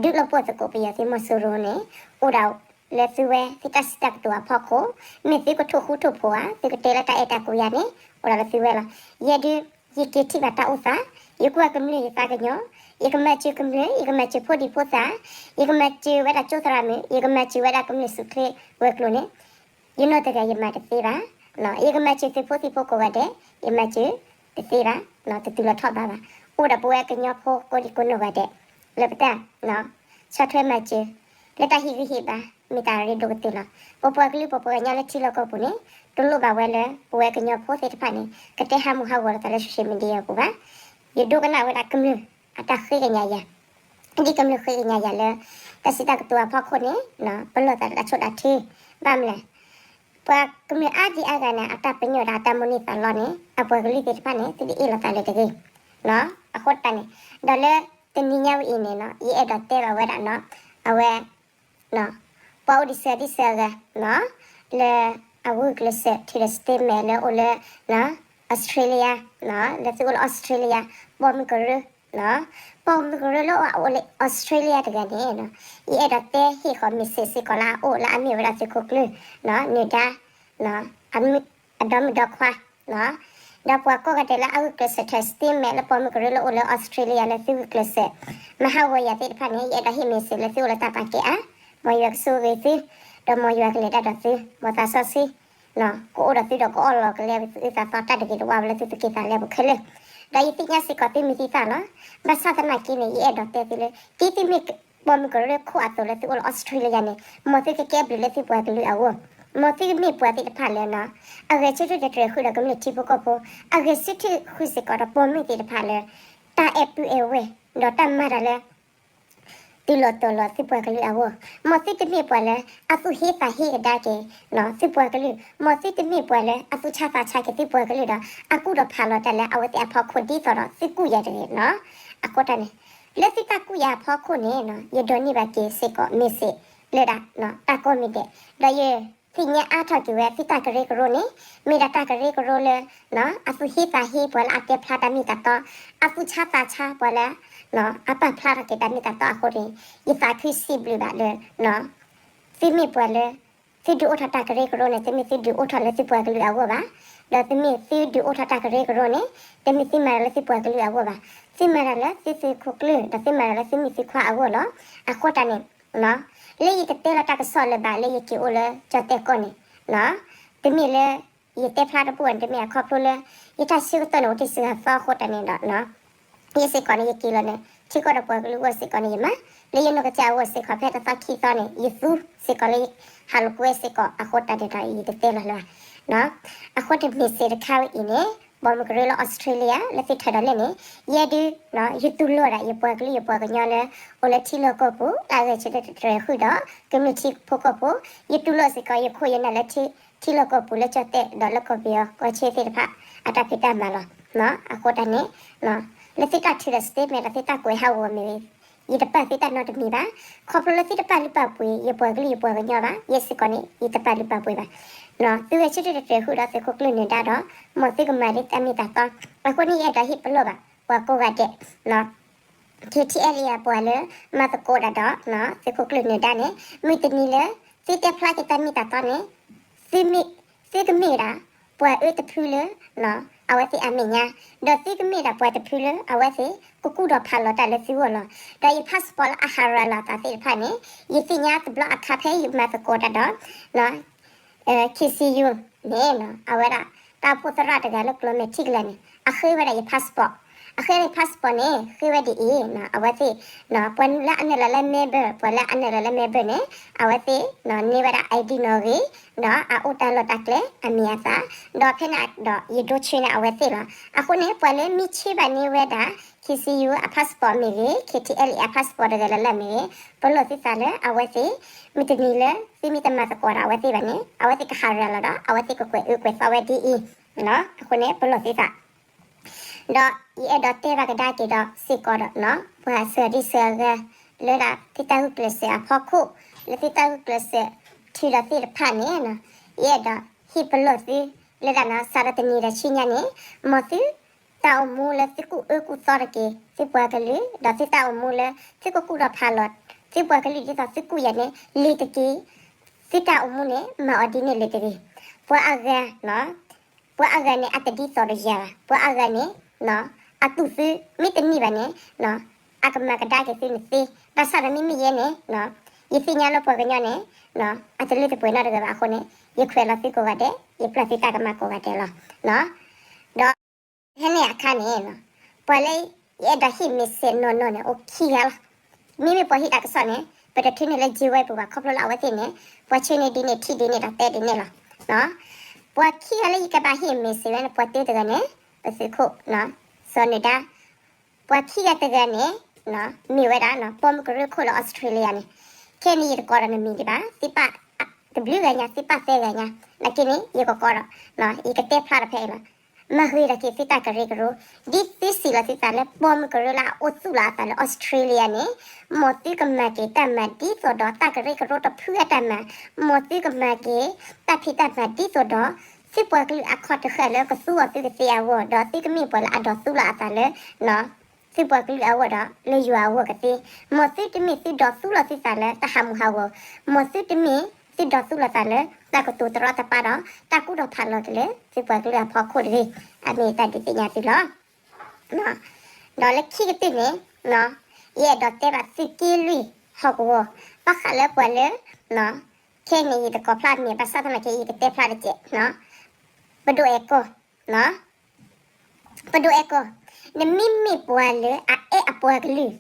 ဒုးလီၤပှီၢ်သကိးပယီၤသုးမီၤစိရိၤန့ၣ် အိၣ်ဒၣ်လၢသုဝဲသုတၢ်စံးတၢ်ကတိၤအဖီခိၣ်, မ့ၢ်သုကထိၣ်ဃူထိၣ်ဖိးဧါ, သုကတဲလၢတၢ်အဲၣ်တၢ်ကွံယၤန့ၣ် အိၣ်ဒၣ်လၢသုဝဲလီၤ. ယဲဒုး ယက့ၤထံၣ်ဘၣ်တၢ်အိၣ်သး, ယကွၢ်ကမျၢၢ်ယသးကညီၤ, ယကမၤစၢၤကမျၢၢ်, ယကမၤစၢၤဖိဒံဖိသၣ်, ယကမၤစၢၤဝဲဒၣ်ကၠိသရၣ်မုၣ်, ယကမၤစၢၤဝဲဒၣ်ကမျၢၢ်ဆူၣ်ချ့ဝဲၤကျိၤန့ၣ် ယနီၢ်တဂၤယမၤတသ့ဘၣ်. ယကမၤစၢၤသုးဖိသံၣ်ဖိကိးဂၤဒဲး, ယမၤစၢၤတသ့ဘၣ်, တတုၤလီၤထီၣ်ဘးဘၣ်. အိၣ်ဒီးပဝဲကညီဖိကိးဒံကိးနီၢ်ဂၤဒဲး လၢပတၢ်ဆီၣ်ထွဲမၤစၢၤ လၢတၢ်ဟ့ၣ်ဂံၢ်ဟ့ၣ်ဘါ မ့ၢ်တၢ်ရ့ဒိၣ်ကတၢၢ်လီၤ. ပပှၤကလုာ်ပပှၤကညီလၢထံလီၢ်ကီၢ်ပူၤန့ၣ် တလိၣ်ဘၣ်ဝဲလၢ ပဝဲကညီဖိသ့ၣ်တဖၣ်န့ၣ် ကတဲဟးမုၢ်ဟးဂီၤလိာ်သးလၢ social media အပူၤဘၣ်. ယဒိကနၣ်ဝဲဒၣ်ကမျၢၢ်အတၢ်ဃ့ကညးယၤ ဒ်ကမျၢၢ်ဃ့ကညးယၤလၢ တၢ်စံးတၢ်ကတိၤအဖီခိၣ်န့ၣ် ပလီၢ်သးလၢတၢ်ဆိၣ်တၢ်ထု, ဘၣ်မနုၤလဲၣ်, ပှၤကမျၢၢ်အါဒံအါဂၤန့ၣ် အတၢ်ပညိၣ်ဒီးအတၢ်မိၣ်န့ၢ်သးလီန့ၣ် အပှၤကလုာ်သ့ၣ်တဖၣ်န့ၣ် သုတအ့ၣ်လိာ်သးလၢၤတဂ့ၤ. အဃိတၢ်န့ၣ် ဒီးလၢတနံၤညါဝဲအံၤန့ၣ် ယအဲၣ်ဒိးတဲဘၣ်ဝဲဒၣ် အဝဲ ပှၤအိၣ်ဒံးစှၤဒံးစှၤဂၤ လၢအဂုာ်ကျဲးစၢးထုးဒီး statement လၢအိၣ်လၢ Australia, လၢသုအိၣ်လၢ Australia, ပိာ်မုၣ်ကရၢ, ပိာ်မုၣ်ကရၢလၢအအိၣ်လၢ Australia တဂၤန့ၣ် ယအဲၣ်ဒိးတဲဟ့ၣ်ဃီၤ message စ့ၢ်ကီးလၢအအိၣ်လၢအမ့ၢ်ဝဲဒၣ်သုးခိၣ်ကျၢၢ် နၢၤဒါ အဒီမုၣ်ဒီခွါ ဒီးပှၤကိးဂၤဒဲးလၢအဂုာ်ကျဲးစၢးထုး statement လၢပိာ်မုၣ်ကရၢလၢအိၣ်လၢ Australia လၢသုဂုာ်ကျဲးစၢး မၤဟးဂီၤယၤသ့ၣ်တဖၣ်န့ၣ် ယအဲၣ်ဒိးဟ့ၣ် message လၢသုအိၣ်လၢတၢ်ပာ်ကဲအါ, မ်ယွၤကဆိၣ်ဂ့ၤသု, ဒီးမ်ယွၤကလဲၤတၢ်ဒီးသု, မ်သးစီဆှံ ကအိၣ်ဒီးသုဒီးကအီၣ်လီၤကလဲသုသးသီတၢ်တဂ့ၤတဝါဝဲလၢသုသုးက့သးလဲပူၤခဲလၢာ်, ဒီးယသ့ၣ်ညါစ့ၢ်ကီးသုမံၤသုသၣ်လီၤ. ဘၣ်ဆၣ်သနာ်က့န့ၣ် ယအဲၣ်ဒိးတဲသုလၢ ဒ်သုမ့ၢ်ပိာ်မုၣ်ကရၢခိၣ်အသိးလၢသုအိၣ်လၢ Australia န့ၣ် မ်သုကကဲဘျုးလၢသုပှၤကလုာ်အဂီၢ်, မ်သုမ့ၢ်ပှၤသ့ၣ်တဖၣ်လၢ အဂဲၤဆၢထၢၣ်တြဲၤဃုာ်ဒီးကမျၢၢ်ထံဖိကီၢ်ဖိ, အဂဲၤဆၢထၢၣ်ဃုာ်စ့ၢ်ကီးဒီးပိာ်မုၣ်သ့ၣ်တဖၣ်လၢ တၢ်အဲၣ်ပုၢ်အဲၣ်ဝဲၢ် ဒီးတၢ်မၤတၢ်လၢ တုၤလီၤတီၤလီၤသုပှၤကလုာ်အဂီၢ်, မ်သုတမ့ၢ်ပှၤလၢအသူၣ်ဟ့သးဟ့အဒါက့ၤ သုပှၤကလုာ်, မ်သုတမ့ၢ်ပှၤလၢအသူၣ်ဆါသးဆါက့ၤသုပှၤကလုာ်ဒီး အကူၣ်ဒီးဖးလီၤတၢ်လၢအဝဲသ့ၣ်အဖီခိၣ်ဒ်သိးဒီးသုကူၣ်ယၤတဂ့ၤ. အဃိတၢ်န့ၣ် လၢသုတၢ်ကူၣ်ယၤအဖီခိၣ်န့ၣ် ယဒိးန့ၢ်ဘၣ်က့ၤစ့ၢ်ကီး message လၢဒၣ် တၢ်ကိးမံၤဒဲး, ဒီးယသ့ၣ်ညါအါထီၣ်က့ၤဝဲသုတၢ်ကရၢကရိန့ၣ် မ့ၢ်ဒၣ်တၢ်ကရၢကရိလၢ အသူၣ်ဟ့သးဟ့ပှၤလၢအတဲဖျါတၢ်မ့ၢ်တၢ်တီ, အသူၣ်ဆါသးဆါပှၤလၢ အပာ်ဖျါထီၣ်က့ၤတၢ်မ့ၢ်တၢ်တီအဃိန့ၣ် ယသးခုစံးဘျုးဘၣ်လၢ သုမ့ၢ်ပှၤလၢ သုဒုးအိၣ်ထီၣ်တၢ်ကရၢကရိန့ၣ် တမ့ၢ်သုဒုးအိၣ်ထီၣ်လၢသုပှၤကလုာ်အဂီၢ်ဘၣ်, ဒီးတမ့ၢ်သုဒုးအိၣ်ထီၣ်တၢ်ကရၢကရိန့ၣ် တမ့ၢ်သုမၤတၢ်လၢသုပှၤကလုာ်အဂီၢ်ဘၣ်, သုမၤတၢ်လၢသုသုးခိၣ်ကျၢၢ် ဒီးသုမၤတၢ်လၢသုမုၣ်သုခွါအဂီၢ်လီၤ. အဃိတၢ်န့ၣ် လၢယတတဲလီၤတၢ်ကစီၣ်လၢၤဘၣ်လၢယက့ၤအိၣ်လၢကၠီၣ်တဲၣ်ကီၢ်န့ၣ် တမ့ၢ်လၢ ယတဲဖျါတဘူၣ်န့ၣ် တမ့ၢ်အခီဖျိလၢ ယတၢ်ဆၢကတီၢ်န့ၣ် အိၣ်တ့ၢ်စှၤသီအဃိတၢ်န့ၣ်ဒီး ယဲစ့ၢ်ကီးန့ၣ် ယက့ၤလီၤန့ၣ် ထံကီၢ်ဒီးပှၤကလုာ်အဂီၢ်စ့ၢ်ကီးန့ၣ် ယမၤ လၢယနီၢ်ကစၢ်အဂီၢ်စ့ၢ်ကီး ဖဲတသီခံသီန့ၣ် ယသူစ့ၢ်ကီးလၢ ဟးလိာ်ကွဲစ့ၢ်ကီးအဃိတၢ်န့ၣ်ဒီး ယတတဲလီၤလၢၤဘၣ်. အဃိတမ့ၢ်စ့ၢ်တခါဝဲအံၤန့ၣ် ပိာ်မုၣ်ကရၢလၢ Australia လၢသုထၢဒီးလဲၣ်န့ၣ် ယဲဒုး ယတူၢ်လိာ်ဒၣ်ယပှၤကလုာ်ယပှၤကညီလၢ အိၣ်လၢထံလီၢ်ကီၢ်ပူၤ တၢ်ဂဲၤဆၢထၢၣ်တြဲၤဃုာ်ဒီး ကမျၢၢ်ထံဖိကီၢ်ဖိ, ယတူၢ်လိာ်စ့ၢ်ကီးယခိၣ်ယနၢ်လၢ ထံလီၢ်ကီၢ်ပူၤလၢကၠီၣ်တဲၣ်ဒီးလၢကီၢ်ပယီၤကီၢ်ဆၢသ့ၣ်တဖၣ် အတၢ်ဖံးတၢ်မၤလီၤ. အဃိတၢ်န့ၣ် လၢသုတၢ်ထုးဒီး statement ဒီးသုတၢ်ကွဲးဟးဂီၤမ့ၢ်ဂ့ၤ ယတပာ်သုတၢ်နီတမံၤဘၣ်. ခီဖျိလၢသုတပာ်လုၢ်ပာ်ပှ့ၤ ယပှၤကလုာ်ယပှၤကညီဘၣ် ယဲစ့ၢ်ကီးန့ၣ် ယတပာ်လုၢ်ပာ်ပှ့ၤဘၣ်. သုဂဲၤဆၢထၢၣ်တြဲၤဃုာ်ဒီးသုးခိၣ်ကျၢၢ်နၢၤဒါဒီး မ်သုကမၤဒ်တၢ်မ့ၢ်တၢ်တီ, အဃိန့ၣ် ယအဲၣ်ဒိးဟ့ၣ်ပလီၢ်ဘၣ် ပှၤကိးဂၤဒဲး KTLA အပှၤလၢ မၤသကိးတၢ်ဒီး သုးခိၣ်ကျၢၢ်နၢၤဒါန့ၣ် မုၢ်တနံၤလၢ သုတဲဖျါက့ၤတၢ်မ့ၢ်တၢ်တီန့ၣ် သုမ့ၢ်ဒၣ် ပှၤအၢတဖုလၢ အဝဲသ့ၣ်အမဲာ်ညါ, ဒီးသုကမ့ၢ်ဒၣ်ပှၤတဖုလၢ အဝဲသ့ၣ် ကကူၣ်ထီၣ်ဖးလီၤတၢ်လၢသုဂီၢ်လီၤ. ဒီးယ passport လၢအဟးရၤလီၤအသးသ့ၣ်တဖၣ်န့ၣ် ယသ့ၣ်ညါတဘျီအခါဖဲယမၤသကိးတၢ်ဒီး KCU န့ၣ် အဝဲဒၣ် တၢ်အိၣ်ဖှိၣ်သရၣ်တဂၤလၢကျိၤမဲာ်ထံကလၤန့ၣ် အဃ့ဝဲဒၣ်ယ passport, အဃ့ယ passport န့ၣ် ဃ့ဝဲဒ်အံၤ အဝဲသ့ၣ် ပှၤလၢအနုာ်လီၤလၢ member ပှၤလၢအနုာ်လီၤလၢ member န့ၣ် အဝဲသ့ၣ် န့ၢ်ဝဲဒၣ် ID နီၣ်ဂံၢ် ဒီးအအိၣ်တၢ်လီၢ်တၢ်ကျဲအမံၤအသၣ်, ဒီးဖဲန့ၣ်ဒီး ယဒိဆှၢန့ၢ်အဝဲသ့ၣ်လီၤ. အဃိန့ၣ် ပှၤလၢမ့ၢ်ဆှၢဘၣ်န့ၢ်ဝဲဒၣ် KCU အ passport မ့ၢ်ဂ့ၤ KTLA အ passport တဂၤလၢ်လၢ်မ့ၢ်ဂ့ၤ ပလီၢ်သုသးလၢအဝဲသ့ၣ် မုၢ်တနံၤလၢသုမ့ၢ်တမၤသကိးဒီးအဝဲသ့ၣ်ဘၣ်န့ၣ် အဝဲသ့ၣ်ကဟးရၤလီၤဒီး အဝဲသ့ၣ်ကကွဲးအၢကွဲးသီဝဲဒ်အံၤ, အဃိန့ၣ် ပလီၢ်သုသး ဒီးယအဲၣ်ဒိးတဲဘၣ်ကဒါက့ၤဒီးစ့ၢ်ကီးဒီး ပှၤစှၤဒံစှၤဂၤ လၢဒၣ်သုတၢ်ဂုာ်ကျဲးစၢးအဖီခိၣ် လၢသုတၢ်ဂုာ်ကျဲးစၢးထုးဒီးသ့ၣ်တဖၣ်န့ၣ် ယအဲၣ်ဒိးဟ့ၣ်ပလီၢ်သု လၢဒၣ် စးထီၣ်တနံၤဒီးဆူညါန့ၣ် မ်သု တၢ်အိၣ်မူလၢသုကူၣ်အၢကူၣ်သီတက့ၢ် သုပှၤကလုာ် ဒီးသုတၢ်အိၣ်မူလၢ သုကကူၣ်ထီၣ်ဖးလီၤ သုပှၤကလုာ်ဒ်သိးသုကူၣ်ယၤန့ၣ် လ့ၤတက့ၢ်. သုတၢ်အိၣ်မူန့ၣ် မၤအီၤဒ်န့ၣ်လ့ၤတဂ့ၤ. ပှၤအဂၤ ပှၤအဂၤန့ၣ် အတဒ်သိးဒီးယၤဘၣ်. ပှၤအဂၤန့ၣ် အသူၣ်သုမ့ၢ်တန့ၢ်ဘၣ်န့ၣ် အကမၤကဒါက့ၤသုန့ၣ်သ့. ဘၣ်ဆၣ်ဒီးမ့မ့ၢ်ယဲန့ၣ် ယသ့ၣ်ညါလၢပှၤကညီန့ၣ် အတလၢတပှဲၤနီတဂၤဘၣ်အဃိန့ၣ် ယခွဲးလီၤသုကိးဂၤဒဲး ယပျၢ်သုတၢ်ကမၣ်ကိးဂၤဒဲးလီၤ. ဒီး ဖဲန့ၣ်အခါန့ၣ် ပှၤလၢယအဲၣ်ဒိးဟ့ၣ် message နီၢ်နီၢ်န့ၣ် အိၣ်ခံဂၤလီၤ. မ့မ့ၢ်ပှၤဟ့ၣ်တၢ်ကစီၣ်န့ၣ် ပတထုးန့ၢ်လၢ G Y ပူၤဘၣ် ခီဖျိလၢအဝဲသ့ၣ်န့ၣ် ပှၤဆှၢန့ၢ်ဒ်န့ၣ် ထံၣ်ဒ်န့ၣ်ဒီးတဲဒ်န့ၣ်လီၤ. ပှၤခံဂၤလၢယကဘၣ်ဟ့ၣ် message ဝဲန့ၣ် ပှၤတၢတဂၤန့ၣ် ပသုးခိၣ် စီၤနၢၤဒါ ပှၤခံဂၤတဂၤန့ၣ် မ့ၢ်ဝဲဒၣ် ပိာ်မုၣ်ကရၢခိၣ်လၢ Australia န့ၣ် ခဲအံၤန့ၣ် ယတကိးဒီးနမံၤဒံးဘၣ် သ့ၣ်ပာ်တဘျုးဂၤညါ သ့ၣ်ပာ်သၢဂၤညါ နာ်က့န့ၣ် ယကကိးဒီး ယကတဲဖျါဒီးဖဲအံၤလီၤ. မၤဂ့ၤထီၣ်က့ၤသုတၢ်ကရၢကရိ ဒ်သုစံးလီၤသုသးလၢပိာ်မုၣ်ကရၢလၢအအိၣ်သူၣ်လီၤအသးလၢ Australia န့ၣ် မ်သုကမၤက့ၤတၢ်မၤဒ်သိးဒီးတၢ်ကရၢကရိတဖုအတၢ်မၤ, မ်သုကမၤက့ၤတၢ်ဖံးတၢ်မၤဒ်သိးဒီး သုပှၤကလုာ်အခီၣ်တဃာ်လၢကသူအီၤသုကသ့အဂီၢ် ဒီးသုကမ့ၢ်ပှၤလၢအဒိးသူလီၤအသးလၢ သုပှၤကလုာ်အဂီၢ်ဒီး လၢယွၤအဂီၢ်ကသ့, မ်သုတမ့ၢ်သုဒိးသူလီၤသုသးလၢတၢ်ဟးမုၢ်ဟးဂီၤ, မ်သုတမ့ၢ်သုဒိးသူလီၤသးလၢ တၢ်ကတိၤတရီတပါဒီး တၢ်ကူၣ်ထီၣ်ဖးလီၤက့ၤလၢ သုပှၤကလုာ်အဖီခိၣ်တဂ့ၤ, အမ့ၢ်တၢ်ဒုးသ့ၣ်ညါသုလီၤ. ဒီးလၢခံကတၢၢ်န့ၣ် ယအဲၣ်ဒိးတဲဘၣ်သုးက့လွံၢ်ဟီၣ်ကဝီၤ ဘၣ်ဃးလၢပှၤလၢ ခဲအံၤန့ၣ် ယတကိးဖျါမံၤ ဘၣ်ဆၣ်သနာ်က့ ယကတဲဖျါတက့ၢ်, ပဒိၣ်အဲၣ်ကီၢ် ပဒိၣ်အဲၣ်ကီၢ်, နမ့မ့ၢ်ပှၤလၢအအဲၣ်အပှၤကလုာ်,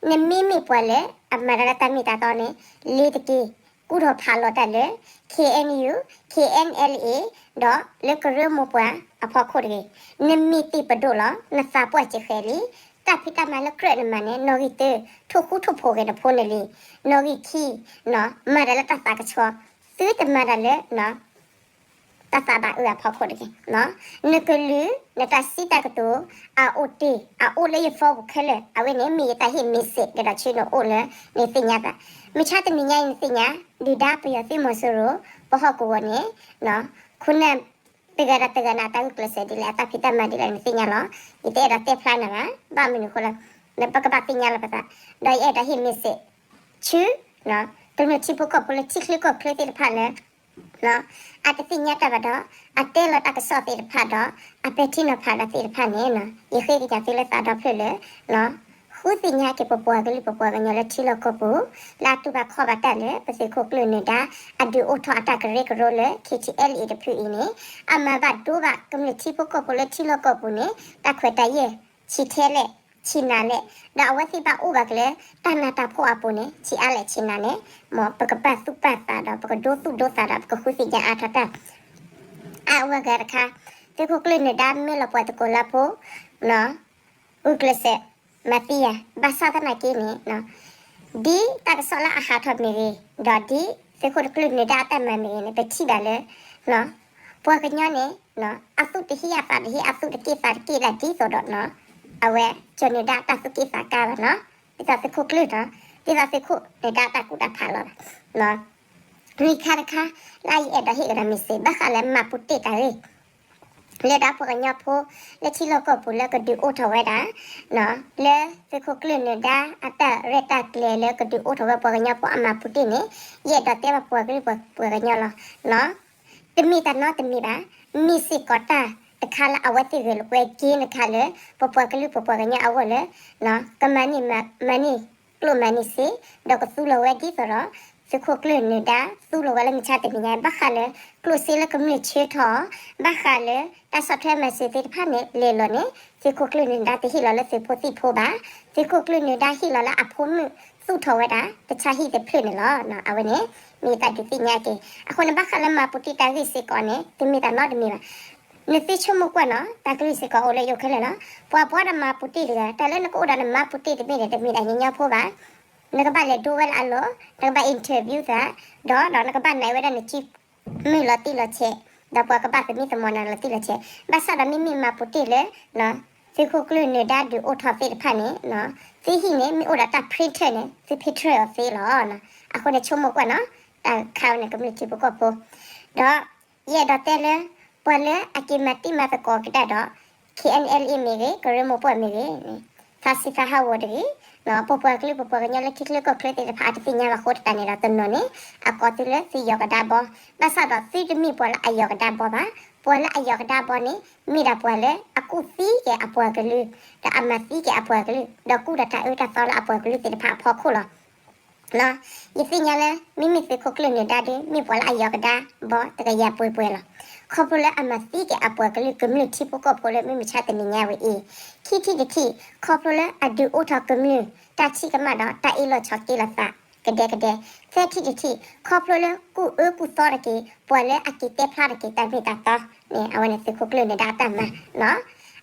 နမ့မ့ၢ်ပှၤလၢအမၤတၢ်လၢတၢ်မ့ၢ်တၢ်တီန့ၣ် လ့ၤတက့ၢ်, ကူၣ်ထီၣ်ဖးလီၤတၢ်လၢ K N U, K N L A ဒီးလၢကရၢမိၢ်ပှၢ်အဖီခိၣ်တဂ့ၤ. နမ့ၢ်တ့ၢ်ပဒိၣ်လီၤ နသးပှၢ်စဲးဃဲးလံ, တၢ်ဖံးတၢ်မၤလၢကြၢးနမၤန့ၣ် နီၣ်ဂံၢ်တၢ ထိၣ်ဃူထိၣ်ဖိးဂဲၤနဖိနလံၤ, နီၣ်ဂံၢ်ခံ မၤတၢ်လၢတၢ်သးကဆှီ, သုတမၤတၢ်လၢ တၢ်သးဘၣ်အၢအဖီခိၣ်တဂ့ၤ. နကလုာ် နတၢ်စံးတၢ်ကတိၤ အအိၣ်တ့ၢ် အအိၣ်လၢယ phone ပူၤခဲလၢာ်, အဝဲန့ၣ်မ့ၢ်ယတၢ်ဟ့ၣ် message ကဒီးဆူနအိၣ်လၢ နသ့ၣ်ညါဘၣ်. မုၢ်ဆါတနံၤညါအံၤနသ့ၣ်ညါ ဒုၣ်ဒါပယီၤသုးမီၤစိရိၤ ပဟီၣ်ကဝီၤန့ၣ် ခိၣ်နၢ် တဂၤဒီးတဂၤန့ၣ် အတၢ်ဂုာ်ကျဲးစၢးဒ်လဲၣ် အတၢ်ဖံးတၢ်မၤဒ်လဲၣ်နသ့ၣ်ညါလီၤ. ယတအဲၣ်ဒိးတဲဖျါနၤဘၣ်, ဘၣ်မနုၤအဃိလဲၣ်, ပကဘၣ်သ့ၣ်ညါလီၤပသး, ဒီးယအဲၣ်ဒိးဟ့ၣ် message ဆူ ကမျၢၢ်ထံဖိကီၢ်ဖိလၢထံချၢကီၢ်ချၢသ့ၣ်တဖၣ်လၢ အတသ့ၣ်ညါတၢ်ဘၣ်ဒီး အတဲလီၤတၢ်ကစီၣ်သ့ၣ်တဖၣ်ဒီး အပဲာ်ထံနီၤဖးဒီးသ့ၣ်တဖၣ်န့ၣ် ယဃ့ကညးသုလၢသးဒီဖျၢၣ်လၢ ဃုသ့ၣ်ညါက့ၤပပှၤကလုာ်ပပှၤကညီလၢထံလီၢ်ကီၢ်ပူၤ လၢအတူၢ်ဘၣ်ခီၣ်ဘၣ်တၢ်လၢ ပသုးခိၣ်ကျၢၢ်နၢၤဒါ အဒုးအိၣ်ထီၣ်အတၢ်ကရၢကရိလၢ KTLA တဖုအံၤန့ၣ် အမၤဘၣ်ဒိဘၣ်ကမျၢၢ်ထံဖိကီၢ်ဖိလၢထံလီၢ်ကီၢ်ပူၤန့ၣ် တၢ်ခွဲးတၢ်ယာ် ဆံးထဲလဲၣ် ဆံးနၤလဲၣ်, ဒီးအဝဲသ့ၣ်ဘၣ်အိၣ်ဘၣ်က့ၤလၢ တၢ်နးတၢ်ဖှီၣ်အပူၤန့ၣ် ဆံးအါလဲၣ်ဆံးနၤလဲၣ်, မ်ပကပာ်သူၣ်ပာ်သးဒီး ပကဒိသူၣ်ဒိသးဒီး ပကဃုသ့ၣ်ညါအါထီၣ်တၢ် အဝဲဂၤတခါ သုးခိၣ်ကျၢၢ်နၢၤဒါမ့ၢ်လီၤပှၤသကိးလၢအဖိ ဂုာ်ကျဲးစၢး မၤသံယၤ ဘၣ်ဆၣ်သနာ်က့န့ၣ် ဒ်တၢ်ကစီၣ်လၢအဟးထီၣ်မ့ၢ်ဂ့ၤ, ဒီးဒ်သုးခိၣ်ကျၢၢ်နၢၤဒါအတၢ်မၤမ့ၢ်ဂ့ၤန့ၣ် ပထံၣ်ဘၣ်လၢ ပှၤကညီန့ၣ် အသူၣ်တဟ့ၣ်အသးတဟ့ၣ် အသူၣ်တက့ၢ်သးတက့ၢ်ဒၣ်ဒ်သိးဒီး အဝဲ ကၠီၤနၢၤဒါအတၢ်သူၣ်က့ၣ်သးကါဘၣ်နီၤ, ဒ်သိးသုးခိၣ်ကျၢၢ်နီၤ, ဒ်သိးသုးခိၣ်နၢၤဒါအတၢ်ကူၣ်တၢ်ဖးလီၤဘၣ် နံၣ်ခါတခါ လၢယအဲၣ်ဒိးဟ့ၣ်ကဒီးမ့ၢ်စ့ၢ် ဘၣ်ဃးလၢမၤပူၤတ့ၢ်တၢ်ဂ့ၢ် လၢဒၣ်ပှၤကညီဖိ လၢထံလီၢ်ကီၢ်ပူၤလၢကဒုးအိၣ်ထီၣ်ဝဲဒၣ် လၢသုးခိၣ်ကျၢၢ်နၢၤဒါအတၢ်ရဲၣ်တၢ်ကျဲၤလၢကဒုးအိၣ်ထီၣ်ဝဲပှၤကညီဖိအမၤပူၤတ့ၢ်န့ၣ် ယအဲၣ်ဒိးတဲဘၣ်ပှၤကလုာ်ပှၤကညီလီၤ. တမ့ၢ်တၢ်နီတမံၤဘၣ်, မ့ၢ်စ့ၢ်ကီးတၢ်တခါလၢအဝဲသ့ၣ်ဂဲၤလိာ်ကွဲက့ၤနခါလၢ ပပှၤကလုာ်ပပှၤကညီအဂီၢ်လၢ ကမၤန့ၢ်မၤန့ၢ် ကျိၣ်မၤန့ၢ်စ့, ဒီးကသူလီၤဝဲဒ်သိးဒီး သုးခိၣ်ကျၢၢ်နၢၤဒါ သူလီၤဝဲလၢမုၢ်ဆါတနံၤညါ ဘၣ်ဃးလၢ ကျိၣ်စ့လၢကမျၢၢ်ဆၢထီၣ်, ဘၣ်ဃးလၢ တၢ်ဆီၣ်ထွဲမၤစၢၤသ့ၣ်တဖၣ်န့ၣ် လဲၤလီၤန့ၣ် သုးခိၣ်ကျၢၢ်နၢၤဒါတဟ့ၣ်လီၤလၢသုးဖိသံၣ်ဖိဘၣ်, သုးခိၣ်ကျၢၢ်နၢၤဒါဟ့ၣ်လီၤလၢအဖိမုၣ်သူၣ်ထီၣ်ဝဲဒၣ် တၢ်ဆါဟံၣ်တဖျၢၣ်န့ၣ်လီၤ. အဝဲန့ၣ် မ့ၢ်တၢ်ဒုးသ့ၣ်ညါက့ၤ အဃိန့ၣ် ဘၣ်ဃးလၢမၤပူၤတ့ၢ်တၢ်ဂ့ၢ်စ့ၢ်ကီးန့ၣ် တမ့ၢ်တၢ်နီတမံၤဘၣ် နသုဆိကမိၣ်ကွၢ်နီၤ တၢ်ကလုၢ်စ့ၢ်ကီးအိၣ်လၢယအိၣ်ခဲလၢာ်လီၤ. ပှၤဘၣ်ဒီးမၤပူၤတ့ၢ်တဂၤ တၢ်လၢနကအိၣ်ဒီးနမၤပူၤတ့ၢ်တမ့ၢ်န့ၣ် တမ့ၢ်ဒၣ်ညီညီဖိဘၣ်. နကဘၣ်လဲၤဒိဝဲလၢအလီၢ်, နကဘၣ် interview သး, ဒီး ဒီးနကဘၣ်နာ်ဝဲဒၣ်နစုမုၢ်လီၤတံၢ်လီၤဆဲး, ဒီးပှၤကဘၣ်သမံသမိးနၤလီၤတံၢ်လီၤဆဲး. ဘၣ်ဆၣ်ဒီးမ့မ့ၢ်မၤပူၤတ့ၢ်လၢ သုးခိၣ်ကျၢၢ်နၢၤဒါဒုးအိၣ်ထီၣ်သ့ၣ်တဖၣ်န့ၣ် သုဟံၣ်န့ၣ် မ့ၢ်အိၣ်ဒီးတၢ် printer န့ၣ် သု printer အီၤသ့လီၤ. အဃိန့ၣ်ဆိကမိၣ်ကွၢ်နီၤ တၢ်ခါဝဲန့ၣ် ကမျၢၢ်ထံဖိကီၢ်ဖိ ဒီး ယအဲၣ်ဒိးတဲလၢ ပှၤလၢအက့ၤမၤတံၢ်မၤသကိးကဒါဒီး KNLA မ့ၢ်ဂ့ၤ ကရၢမိၢ်ပှၢ်မ့ၢ်ဂ့ၤန့ၣ် သးစံးသးဟးဂီၤတဂ့ၤ, ပပှၤကလုာ်ပပှၤကညီလၢထံချၢကီၢ်ချၢသ့ၣ်တဖၣ်အတသ့ၣ်ညါဘၣ်အဃိသတးန့ၣ်ဒီး တနီၤန့ၣ် အကိးသုလၢသုယီၤကဒါဘီ, ဘၣ်ဆၣ်ဒီးသုတမ့ၢ်ပှၤလၢအယီၤကဒါဘီဘၣ်. ပှၤလၢအယီၤကဒါဘီန့ၣ် မ့ၢ်ဒၣ်ပှၤလၢအကူၣ်သံက့ၤအပှၤကလုာ်, ဒီးအမၤသံက့ၤအပှၤကလုာ်, ဒီးကူၣ်ဒီးတၢ်အၢတၢ်သီလၢအပှၤကလုာ်သ့ၣ်တဖၣ်အဖီခိၣ်လီၤ. ယသ့ၣ်ညါလၢ မ့မ့ၢ်သုးခိၣ်ကျၢၢ်နၢၤဒါဒီး မ့ၢ်ပှၤလၢအယီၤကဒါဘီတကယၤပှဲၤပှဲၤလီၤ. ခီဖျိလၢအမၤသံက့ၤအပှၤကလုာ် ကမျၢၢ်ထံဖိကီၢ်ဖိလၢမုၢ်မဆါတနံၤညါဝဲအံၤ, ခံထံၣ်တထံၣ် ခီဖျိလၢအဒုးအိၣ်ထီၣ်ကမျၢၢ်တၢ်ထံၣ်ကမၣ်ဒီးတၢ်အ့ၣ်လိာ်ဆိးက့လိာ်သးကဒဲကဒဲ, သၢထံၣ်တထံၣ် ခီဖျိလၢကူၣ်အၢကူၣ်သီတက့ၢ် ပှၤလၢအက့ၤတဲဖျါတက့ၢ်တၢ်မ့ၢ်တၢ်တီန့ၣ် အဝဲန့ၣ်သုးခိၣ်ကျၢၢ်နၢၤဒါအတၢ်မၤ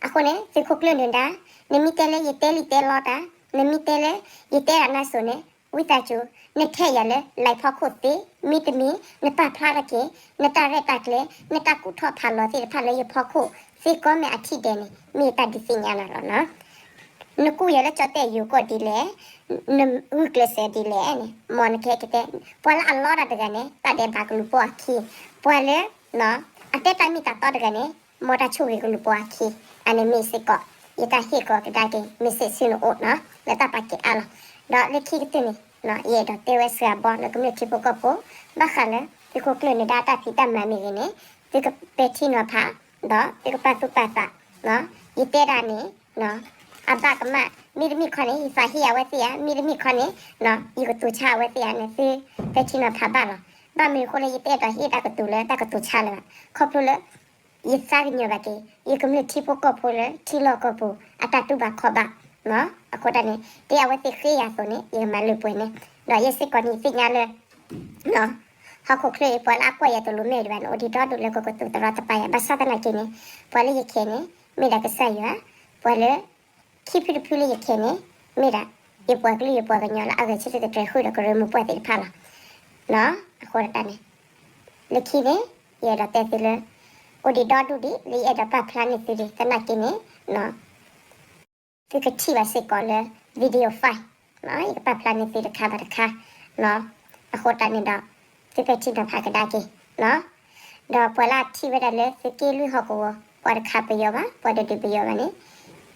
အဃိန့ၣ် သုးခိၣ်ကျၢၢ်နၢၤဒါ နမ့ၢ်တဲလၢယတဲလံာ်တဲလီတၢ်, နမ့ၢ်တဲလၢ ယတဲဒၣ်နါစိၤန့ၣ် ဝံသးစူၤ နထဲးယၤလၢ line ဖီခိၣ်သ့, မ့တမ့ၢ် နပာ်ဖျါထီၣ်က့ၤ နတၢ်ရဲၣ်တၢ်ကျဲၤ နတၢ်ကူၣ်ထီၣ်ဖးလီၤသ့ၣ်တဖၣ်လၢယဖီခိၣ်သ့ ကီမ့ၢ်အထံၣ်ဒဲးန့ၣ် မ့ၢ်ယတၢ်ဒုးသ့ၣ်ညါနၤလီၤ. နကူၣ်ယၤလၢကၠီၣ်တဲၣ်ယိၤကီၢ်ဒ်လဲၣ်, နဂုာ်ကျဲးစၢးဒ်လဲၣ်န့ၣ် မ်နကဟဲကတဲ, ပှၤလၢအလီတၢ်တဂၤန့ၣ် တၢ်ဒဲးဘးကလူၤပိာ်အခံ, ပှၤလၢ အတဲတၢ်မ့ၢ်တၢ်တီတဂၤန့ၣ် မ်တၢ်ဆိၣ်ဂ့ၤကလူၤပိာ်အခံ, အန့ၣ်မ့ၢ်စ့ၢ်ကီး ယတၢ်ဟ့ၣ်ကီးကဒါက့ၤ message ဆူနအိၣ်နီၤ လၢတၢ်ပာ်ကဲအါလီၤ. ဒီးလၢခံကတၢၢ်န့ၣ် ယအဲၣ်ဒိးတဲဝဲစှၤဘီလၢကမျၢၢ်ထံဖိကီၢ်ဖိ ဘၣ်ဃးလၢ သုးခိၣ်ကျၢၢ်နၢၤဒါတၢ်ဖံးတၢ်မၤမ့ၢ်ဂ့ၤန့ၣ် သုကပဲာ်ထံနီၤဖး ဒီးသုကပာ်သူၣ်ပာ်သး ယတဲဒၣ်န့ၣ် အဘၣ်ကမၣ် မ့တမ့ၢ်ခီန့ၣ် ယသးဟ့အဝဲသ့ၣ်ဧါ, မ့တမ့ၢ်ခီန့ၣ် ယကတိၤဆါအဝဲသ့ၣ်ဧါန့ၣ် သုပဲာ်ထံနီၤဖးဘၣ်လီၤ. ဘၣ်မနုၤအဃိလၢ ယတအဲၣ်ဒိးဟ့ၣ်တၢ်ကတိၤလၢတၢ်ကတိၤဆါလၢၤဘၣ်, ခီဖျိလၢ ယသးကညီၤဘၣ်က့ၤ ယကမျၢၢ်ထံဖိကီၢ်ဖိလၢထံလီၢ်ကီၢ်ပူၤ အတၢ်တူၢ်ဘၣ်ခီၣ်ဘၣ် အဃိတၢ်န့ၣ် ဒ်အဝဲသ့ၣ်ဃ့ယၤအသိးန့ၣ် ယကမၤလၢပှဲၤန့ၣ်, ဒီးယဲစ့ၢ်ကီးန့ၣ် ယသ့ၣ်ညါလၢ ဟီၣ်ခိၣ်ချၢအံၤ ပှၤလၢအကွၢ်ယၤတလိၤမ့ၢ်ဒံးဘၣ်န့ၣ် အိၣ်ဒံးဒီဒူၣ်လၢကကတိၤသရီတပါယၤ, ဘၣ်ဆၣ်သနာ်က့န့ၣ် ပှၤလၢယခဲန့ၣ် မ့ၢ်ဒၣ်ကစၢ်ယွၤ, ပှၤလၢ ခံဖုတဖုလၢယခဲန့ၣ် မ့ၢ်ဒၣ် ယပှၤကလုာ်ယပှၤကညီလၢအဂဲၤဆၢထၢၣ်တတြဲၤဃုာ်ဒီးကရၢမိၢ်ပှၢ်သ့ၣ်တဖၣ်လီၤ. အဃိတၢ်န့ၣ် လၢခံန့ၣ် ယအဲၣ်ဒိးတဲသုလၢ အိၣ်ဒံးဒီဒူၣ်ဒံးလၢယအဲၣ်ဒိးပာ်ဖျါန့ၢ်သုဒံး သနာ်က့န့ၣ် သုကထံၣ်ဘၣ်စ့ၢ်ကီးလၢ video file ယကပာ်ဖျါန့ၢ်သုတခါဘၣ်တခါ အဃိတၢ်န့ၣ်ဒီး သုပဲာ်ထံနီၤဖးကဒါက့ၤ ဒီးပှၤလၢအထံၣ်ဝဲဒၣ်လၢသုးက့လွံၢ်ဟီၣ်ကဝီၤ ပှၤတခါပယီၤဘၣ် ပှၤတဒုးပယီၤဘၣ်န့ၣ်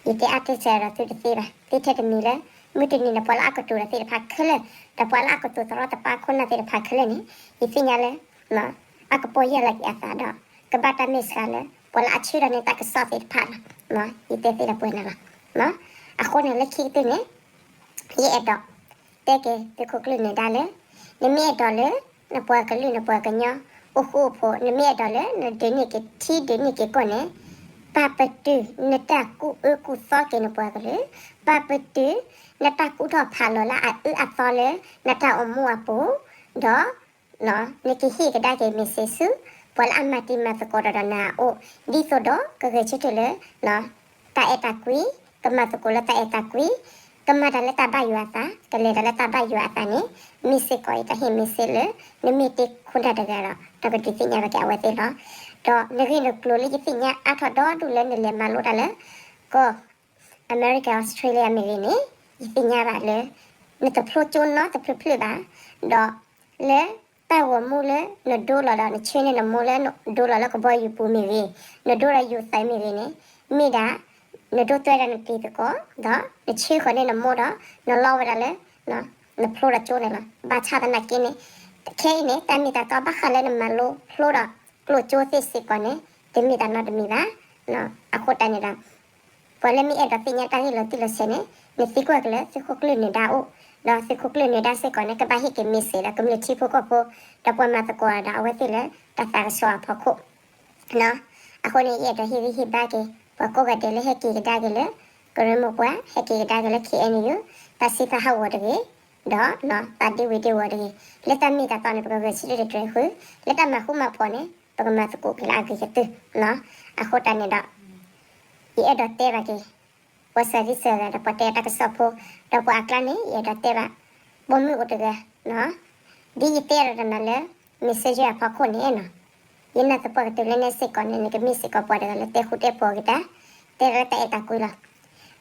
ယတဲအါတဲစှၤဒီးသုတသ့ဘၣ် သ့ထဲတမံၤလၢ မုၢ်တနံၤန့ၣ် ပှၤလၢအကတိၤဒီးသ့ၣ်တဖၣ်ခဲလၢာ် ဒီးပှၤလၢအကတိၤသရီတပါခိၣ်နၢ်သ့ၣ်တဖၣ်ခဲလၢာ်န့ၣ် ယသ့ၣ်ညါလၢ အကပီၤယဲၢ်လီၤက့ၤအသးဒီး ကဘၣ်တၢ်မ့ၢ်စှၤလၢ ပှၤလၢအဆှၢဒီးန့ၢ်တၢ်ကစီၣ်သ့ၣ်တဖၣ်လီၤ. ယတဲသ့လၢပှဲၤန့ၣ်လီၤ. အဃိန့ၣ်လၢခံကတၢၢ်န့ၣ် ယအဲၣ်ဒိး တဲက့ၤသုးခိၣ်ကျၢၢ်နၢၤဒါလၢ နမ့ၢ်အဲၣ်ဒိးလၢ နပှၤကလုာ်နပှၤကညီ အိၣ်ဃူအိၣ်ဖိး နမ့ၢ်အဲၣ်ဒိးလၢ နဒုးန့ၢ်က့ၤထံဒုးန့ၢ်က့ၤကီၢ်န့ၣ် ပာ်ပတုာ်နတၢ်ကူၣ်အၢကူၣ်သီက့ၤနပှၤကလုာ်, ပာ်ပတုာ် နတၢ်ကူၣ်ထီၣ်ဖးလီၤလၢအအၢအသီလၢ နတၢ်အိၣ်မူအပူၤ, ဒီး နကဟ့ၣ်ကဒါက့ၤ message ဆူ ပှၤလၢအမၤတံၤမၤသကိးဒီးနၤအအိၣ် ဒ်သိးဒီးကဂဲၤဆၢထၢၣ်လၢ တၢ်အဲၣ်တၢ်ကွံ, ကမၤသကိးလၢတၢ်အဲၣ်တၢ်ကွံ, ကမၤတၢ်လၢတၢ်ဘၣ်ယွၤအသး, ကလဲၤတၢ်လၢတၢ်ဘၣ်ယွၤအသးန့ၣ် မ့ၢ်စ့ၢ်ကီးအံၤတၢ်ဟ့ၣ် message လၢ နမ့ၢ်တ့ခိၣ်နၢ်တဂၤဒီး နကဒုးသ့ၣ်ညါဘၣ်က့ၤအဝဲသ့ၣ်လီၤ. ဒီးနဂ့ၢ်နကျိၤလၢယသ့ၣ်ညါအါထီၣ်ဒီဒူၣ်လၢ နလဲၤမၤလိတၢ်လၢ ကီၢ် အမဲရကၤ Australia မ့ၢ်ဂ့ၤန့ၣ် ယသ့ၣ်ညါဘၣ်လၢ နတဖျိကၠိနီတဖျၢၣ်ဖျၢၣ်ဘၣ်, ဒီးလၢတၢ်ဂီၤမူလၢ နဒိလီၤဒီး နဆှၢန့ၢ်နမိၢ်လၢ နဒိလီၤလၢကဘီယူၤပူၤမ့ၢ်ဂ့ၤ, နဒိဒီးယူၤသးမ့ၢ်ဂ့ၤန့ၣ် မ့ၢ်ဒၣ် နဒိတွဲဒီးနတံၤသကိး ဒီးနဆှၢဃီၤန့ၢ်နမိၢ်ဒီး နလီဝဲဒၣ်လၢ နဖျိဒီးကၠိန့ၣ်လီၤ. ဘၣ်ဆၣ်သနာ်က့န့ၣ် ခဲအံၤန့ၣ် တၢ်မ့ၢ်တၢ်တီဘၣ်ဃးလၢနမၤလိဖျိဒီး ကျိၣ်ကၠိသ့ၣ်စ့ၢ်ကီးန့ၣ် တမ့ၢ်တၢ်နီတမံၤဘၣ်. အဃိတၢ်န့ၣ်ဒီး ပှၤလၢမ့ၢ်အဲၣ်ဒိးသ့ၣ်ညါတၢ်ဂ့ၢ်လီၤတံၢ်လီၤဆဲးန့ၣ် နသံကွၢ်က့ၤလၢသုးခိၣ်ကျၢၢ်နၢၤဒါအအိၣ်, ဒီးသုးခိၣ်ကျၢၢ်နၢၤဒါစ့ၢ်ကီးန့ၣ် ကဘၣ်ဟ့ၣ်က့ၤ message ဒီးကမျၢၢ်ထံဖိကီၢ်ဖိ ဒီးပှၤမၤသကိးဒီးအဝဲသ့ၣ်လၢ တၢ်သးကဆှီအဖီခိၣ် အဃိန့ၣ် ယအဲၣ်ဒိးဟ့ၣ်ဂံၢ်ဟ့ၣ်ဘါက့ၤ ပှၤကိးဂၤဒဲးလၢဟဲက့ၤကဒါက့ၤလၢ ကရၢမိၢ်ပှၢ် ဟဲက့ၤကဒါက့ၤလၢ ခ့ၣ်အဲၣ်ယူၣ် တၢ်စံးတၢ်ဟးဂီၤတဂ့ၤ, ဒီး တၢ်ဒ့ဝံၤဒ့ဝီၤတဂ့ၤ, လၢတၢ်မ့ၢ်တၢ်တီန့ၣ် ပကဂဲၤဆၢထၢၣ်တြဲၤဃုာ်, လၢတၢ်မၤဃူမၤဖိးန့ၣ် ပကမၤသကိးက့ၤလၢအဂ့ၤကတၢၢ်. အဃိတၢ်န့ၣ်ဒီး ယအဲၣ်ဒိးတဲဘၣ်က့ၤ ပှၤစၢၤဒံစၢၤဂၤဒီးပှၤတဲတၢ်ကစီၣ်ဖိ, ဒီးပှၤအကျါန့ၣ် ယအဲၣ်ဒိးတဲဘၣ် ပိာ်မုၣ်အိၣ်တဂၤ ဒ်ယတဲဒီးတနၤလၢ messenger အဖီခိၣ်န့ၣ်နီၤ, ယနာ်သပှၢ်ကတၢၢ်လၢနစ့ၢ်ကီးန့ၣ် နကမ့ၢ်စ့ၢ်ကီးပှၤတဂၤလၢတဲဃူတဲဖိးက့ၤတၢ်, တဲလၢတၢ်အဲၣ်တၢ်ကွံလီၤ.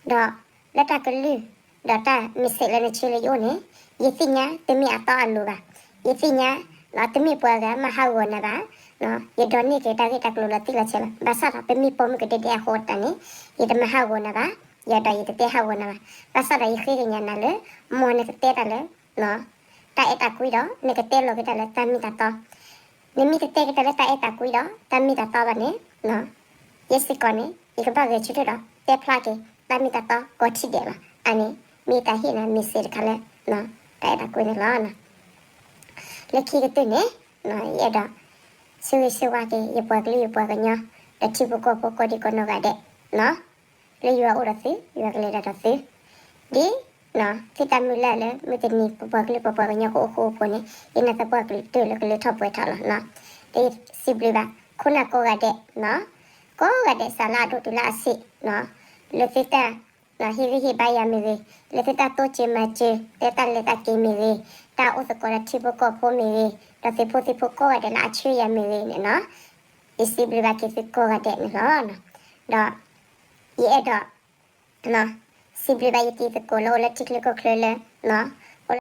ဒီးလၢတၢ်ကလုၢ် ဒီးတၢ် message လၢနဆှၢလၢယအိၣ်န့ၣ် ယသ့ၣ်ညါတမ့ၢ်အတီအလိၤဘၣ်. ယသ့ၣ်ညါ တမ့ၢ်ပှၤဂၤမၤဟးဂီၤနၤဘၣ်. ယဒိးန့ၢ်က့ၤတၢ်ဂ့ၢ်တၢ်ကျိၤလီၤတံၢ်လီၤဆဲးလီၤ. ဘၣ်ဆၣ်ဒီးပမ့ၢ်ပိာ်မုၣ်ကဒဲဒဲအဃိတၢ်န့ၣ် ယတမၤဟးဂီၤနၤဘၣ်, ယဒီးယတတဲဟးဂီၤနၤဘၣ်. ဘၣ်ဆၣ်ဒီးယဃ့ကညးနၤလၢ မ်နကတဲတၢ်လၢ တၢ်အဲၣ်တၢ်ကွံဒီး နကတဲလီၤက့ၤတၢ်လၢတၢ်မ့ၢ်တၢ်တီ, နမ့ၢ်တတဲက့ၤတၢ်လၢတၢ်အဲၣ်တၢ်ကွံဒီး တၢ်မ့ၢ်တၢ်တီဘၣ်န့ၣ် ယဲစ့ၢ်ကီးန့ၣ် ယကဘၣ်ဂဲၤဆၢထၢၣ်ဒီး တဲဖျါက့ၤ တၢ်မ့ၢ်တၢ်တီကိးထံၣ်ဒဲးလီၤ. အန့ၣ် မ့ၢ်တၢ်ဟ့ၣ်နၤ message တခါလၢ တၢ်အဲၣ်တၢ်ကွံန့ၣ်လီၤ. လၢခံကတၢၢ်န့ၣ် ယအဲၣ်ဒိး ဆၢဂ့ၤဆၢဝါက့ၤ ယပှၤကလုာ်ယပှၤကညီ ဒီးထံဖိကီၢ်ဖိကိးဒံကိးနီၢ်ဂၤဒဲး လၢယွၤအိၣ်ဒီးသု ယွၤကလဲၤဒီးသု ဒ် သုတၢ်မုၢ်လၢ်လၢ မုၢ်တနံၤ ပပှၤကလုာ်ပပှၤကညီကအိၣ်ဃူအိၣ်ဖိးန့ၣ် ယနာ်သပှၢ်ကလုာ်တၢၢ်လၢကလၢထီၣ်ပှဲၤထီၣ်လီၤ. ဒီးယစံးဘျုးဘၣ် ခိၣ်နၢ်ကိးဂၤဒဲး ကိးဂၤဒဲးစးလၢအဒိၣ်တုၤလၢအဆံး လၢသုတၢ် ဟ့ၣ်ဂံၢ်ဟ့ၣ်ဘါယၤမ့ၢ်ဂ့ၤ, လၢသုတၢ်တိစၢၤမၤစၢၤ လၢတၢ်လဲၤတၢ်က့ၤမ့ၢ်ဂ့ၤ, တၢ်အိၣ်သကိးဒီးထံဖိကီၢ်ဖိမ့ၢ်ဂ့ၤ, ဒီးသုးဖိသံၣ်ဖိကိးဂၤဒဲးလၢအဆှၢယၤမ့ၢ်ဂ့ၤန့ၣ်နီၤ, ယစံးဘျုးဘၣ်က့ၤသုကိးဂၤဒဲးန့ၣ်လီၤ. ဒီး ယအဲၣ်ဒိး စံးဘျုးဘၣ်ယတံၤသကိးလၢအိၣ်လၢထံချၢကီၢ်ချၢလၢ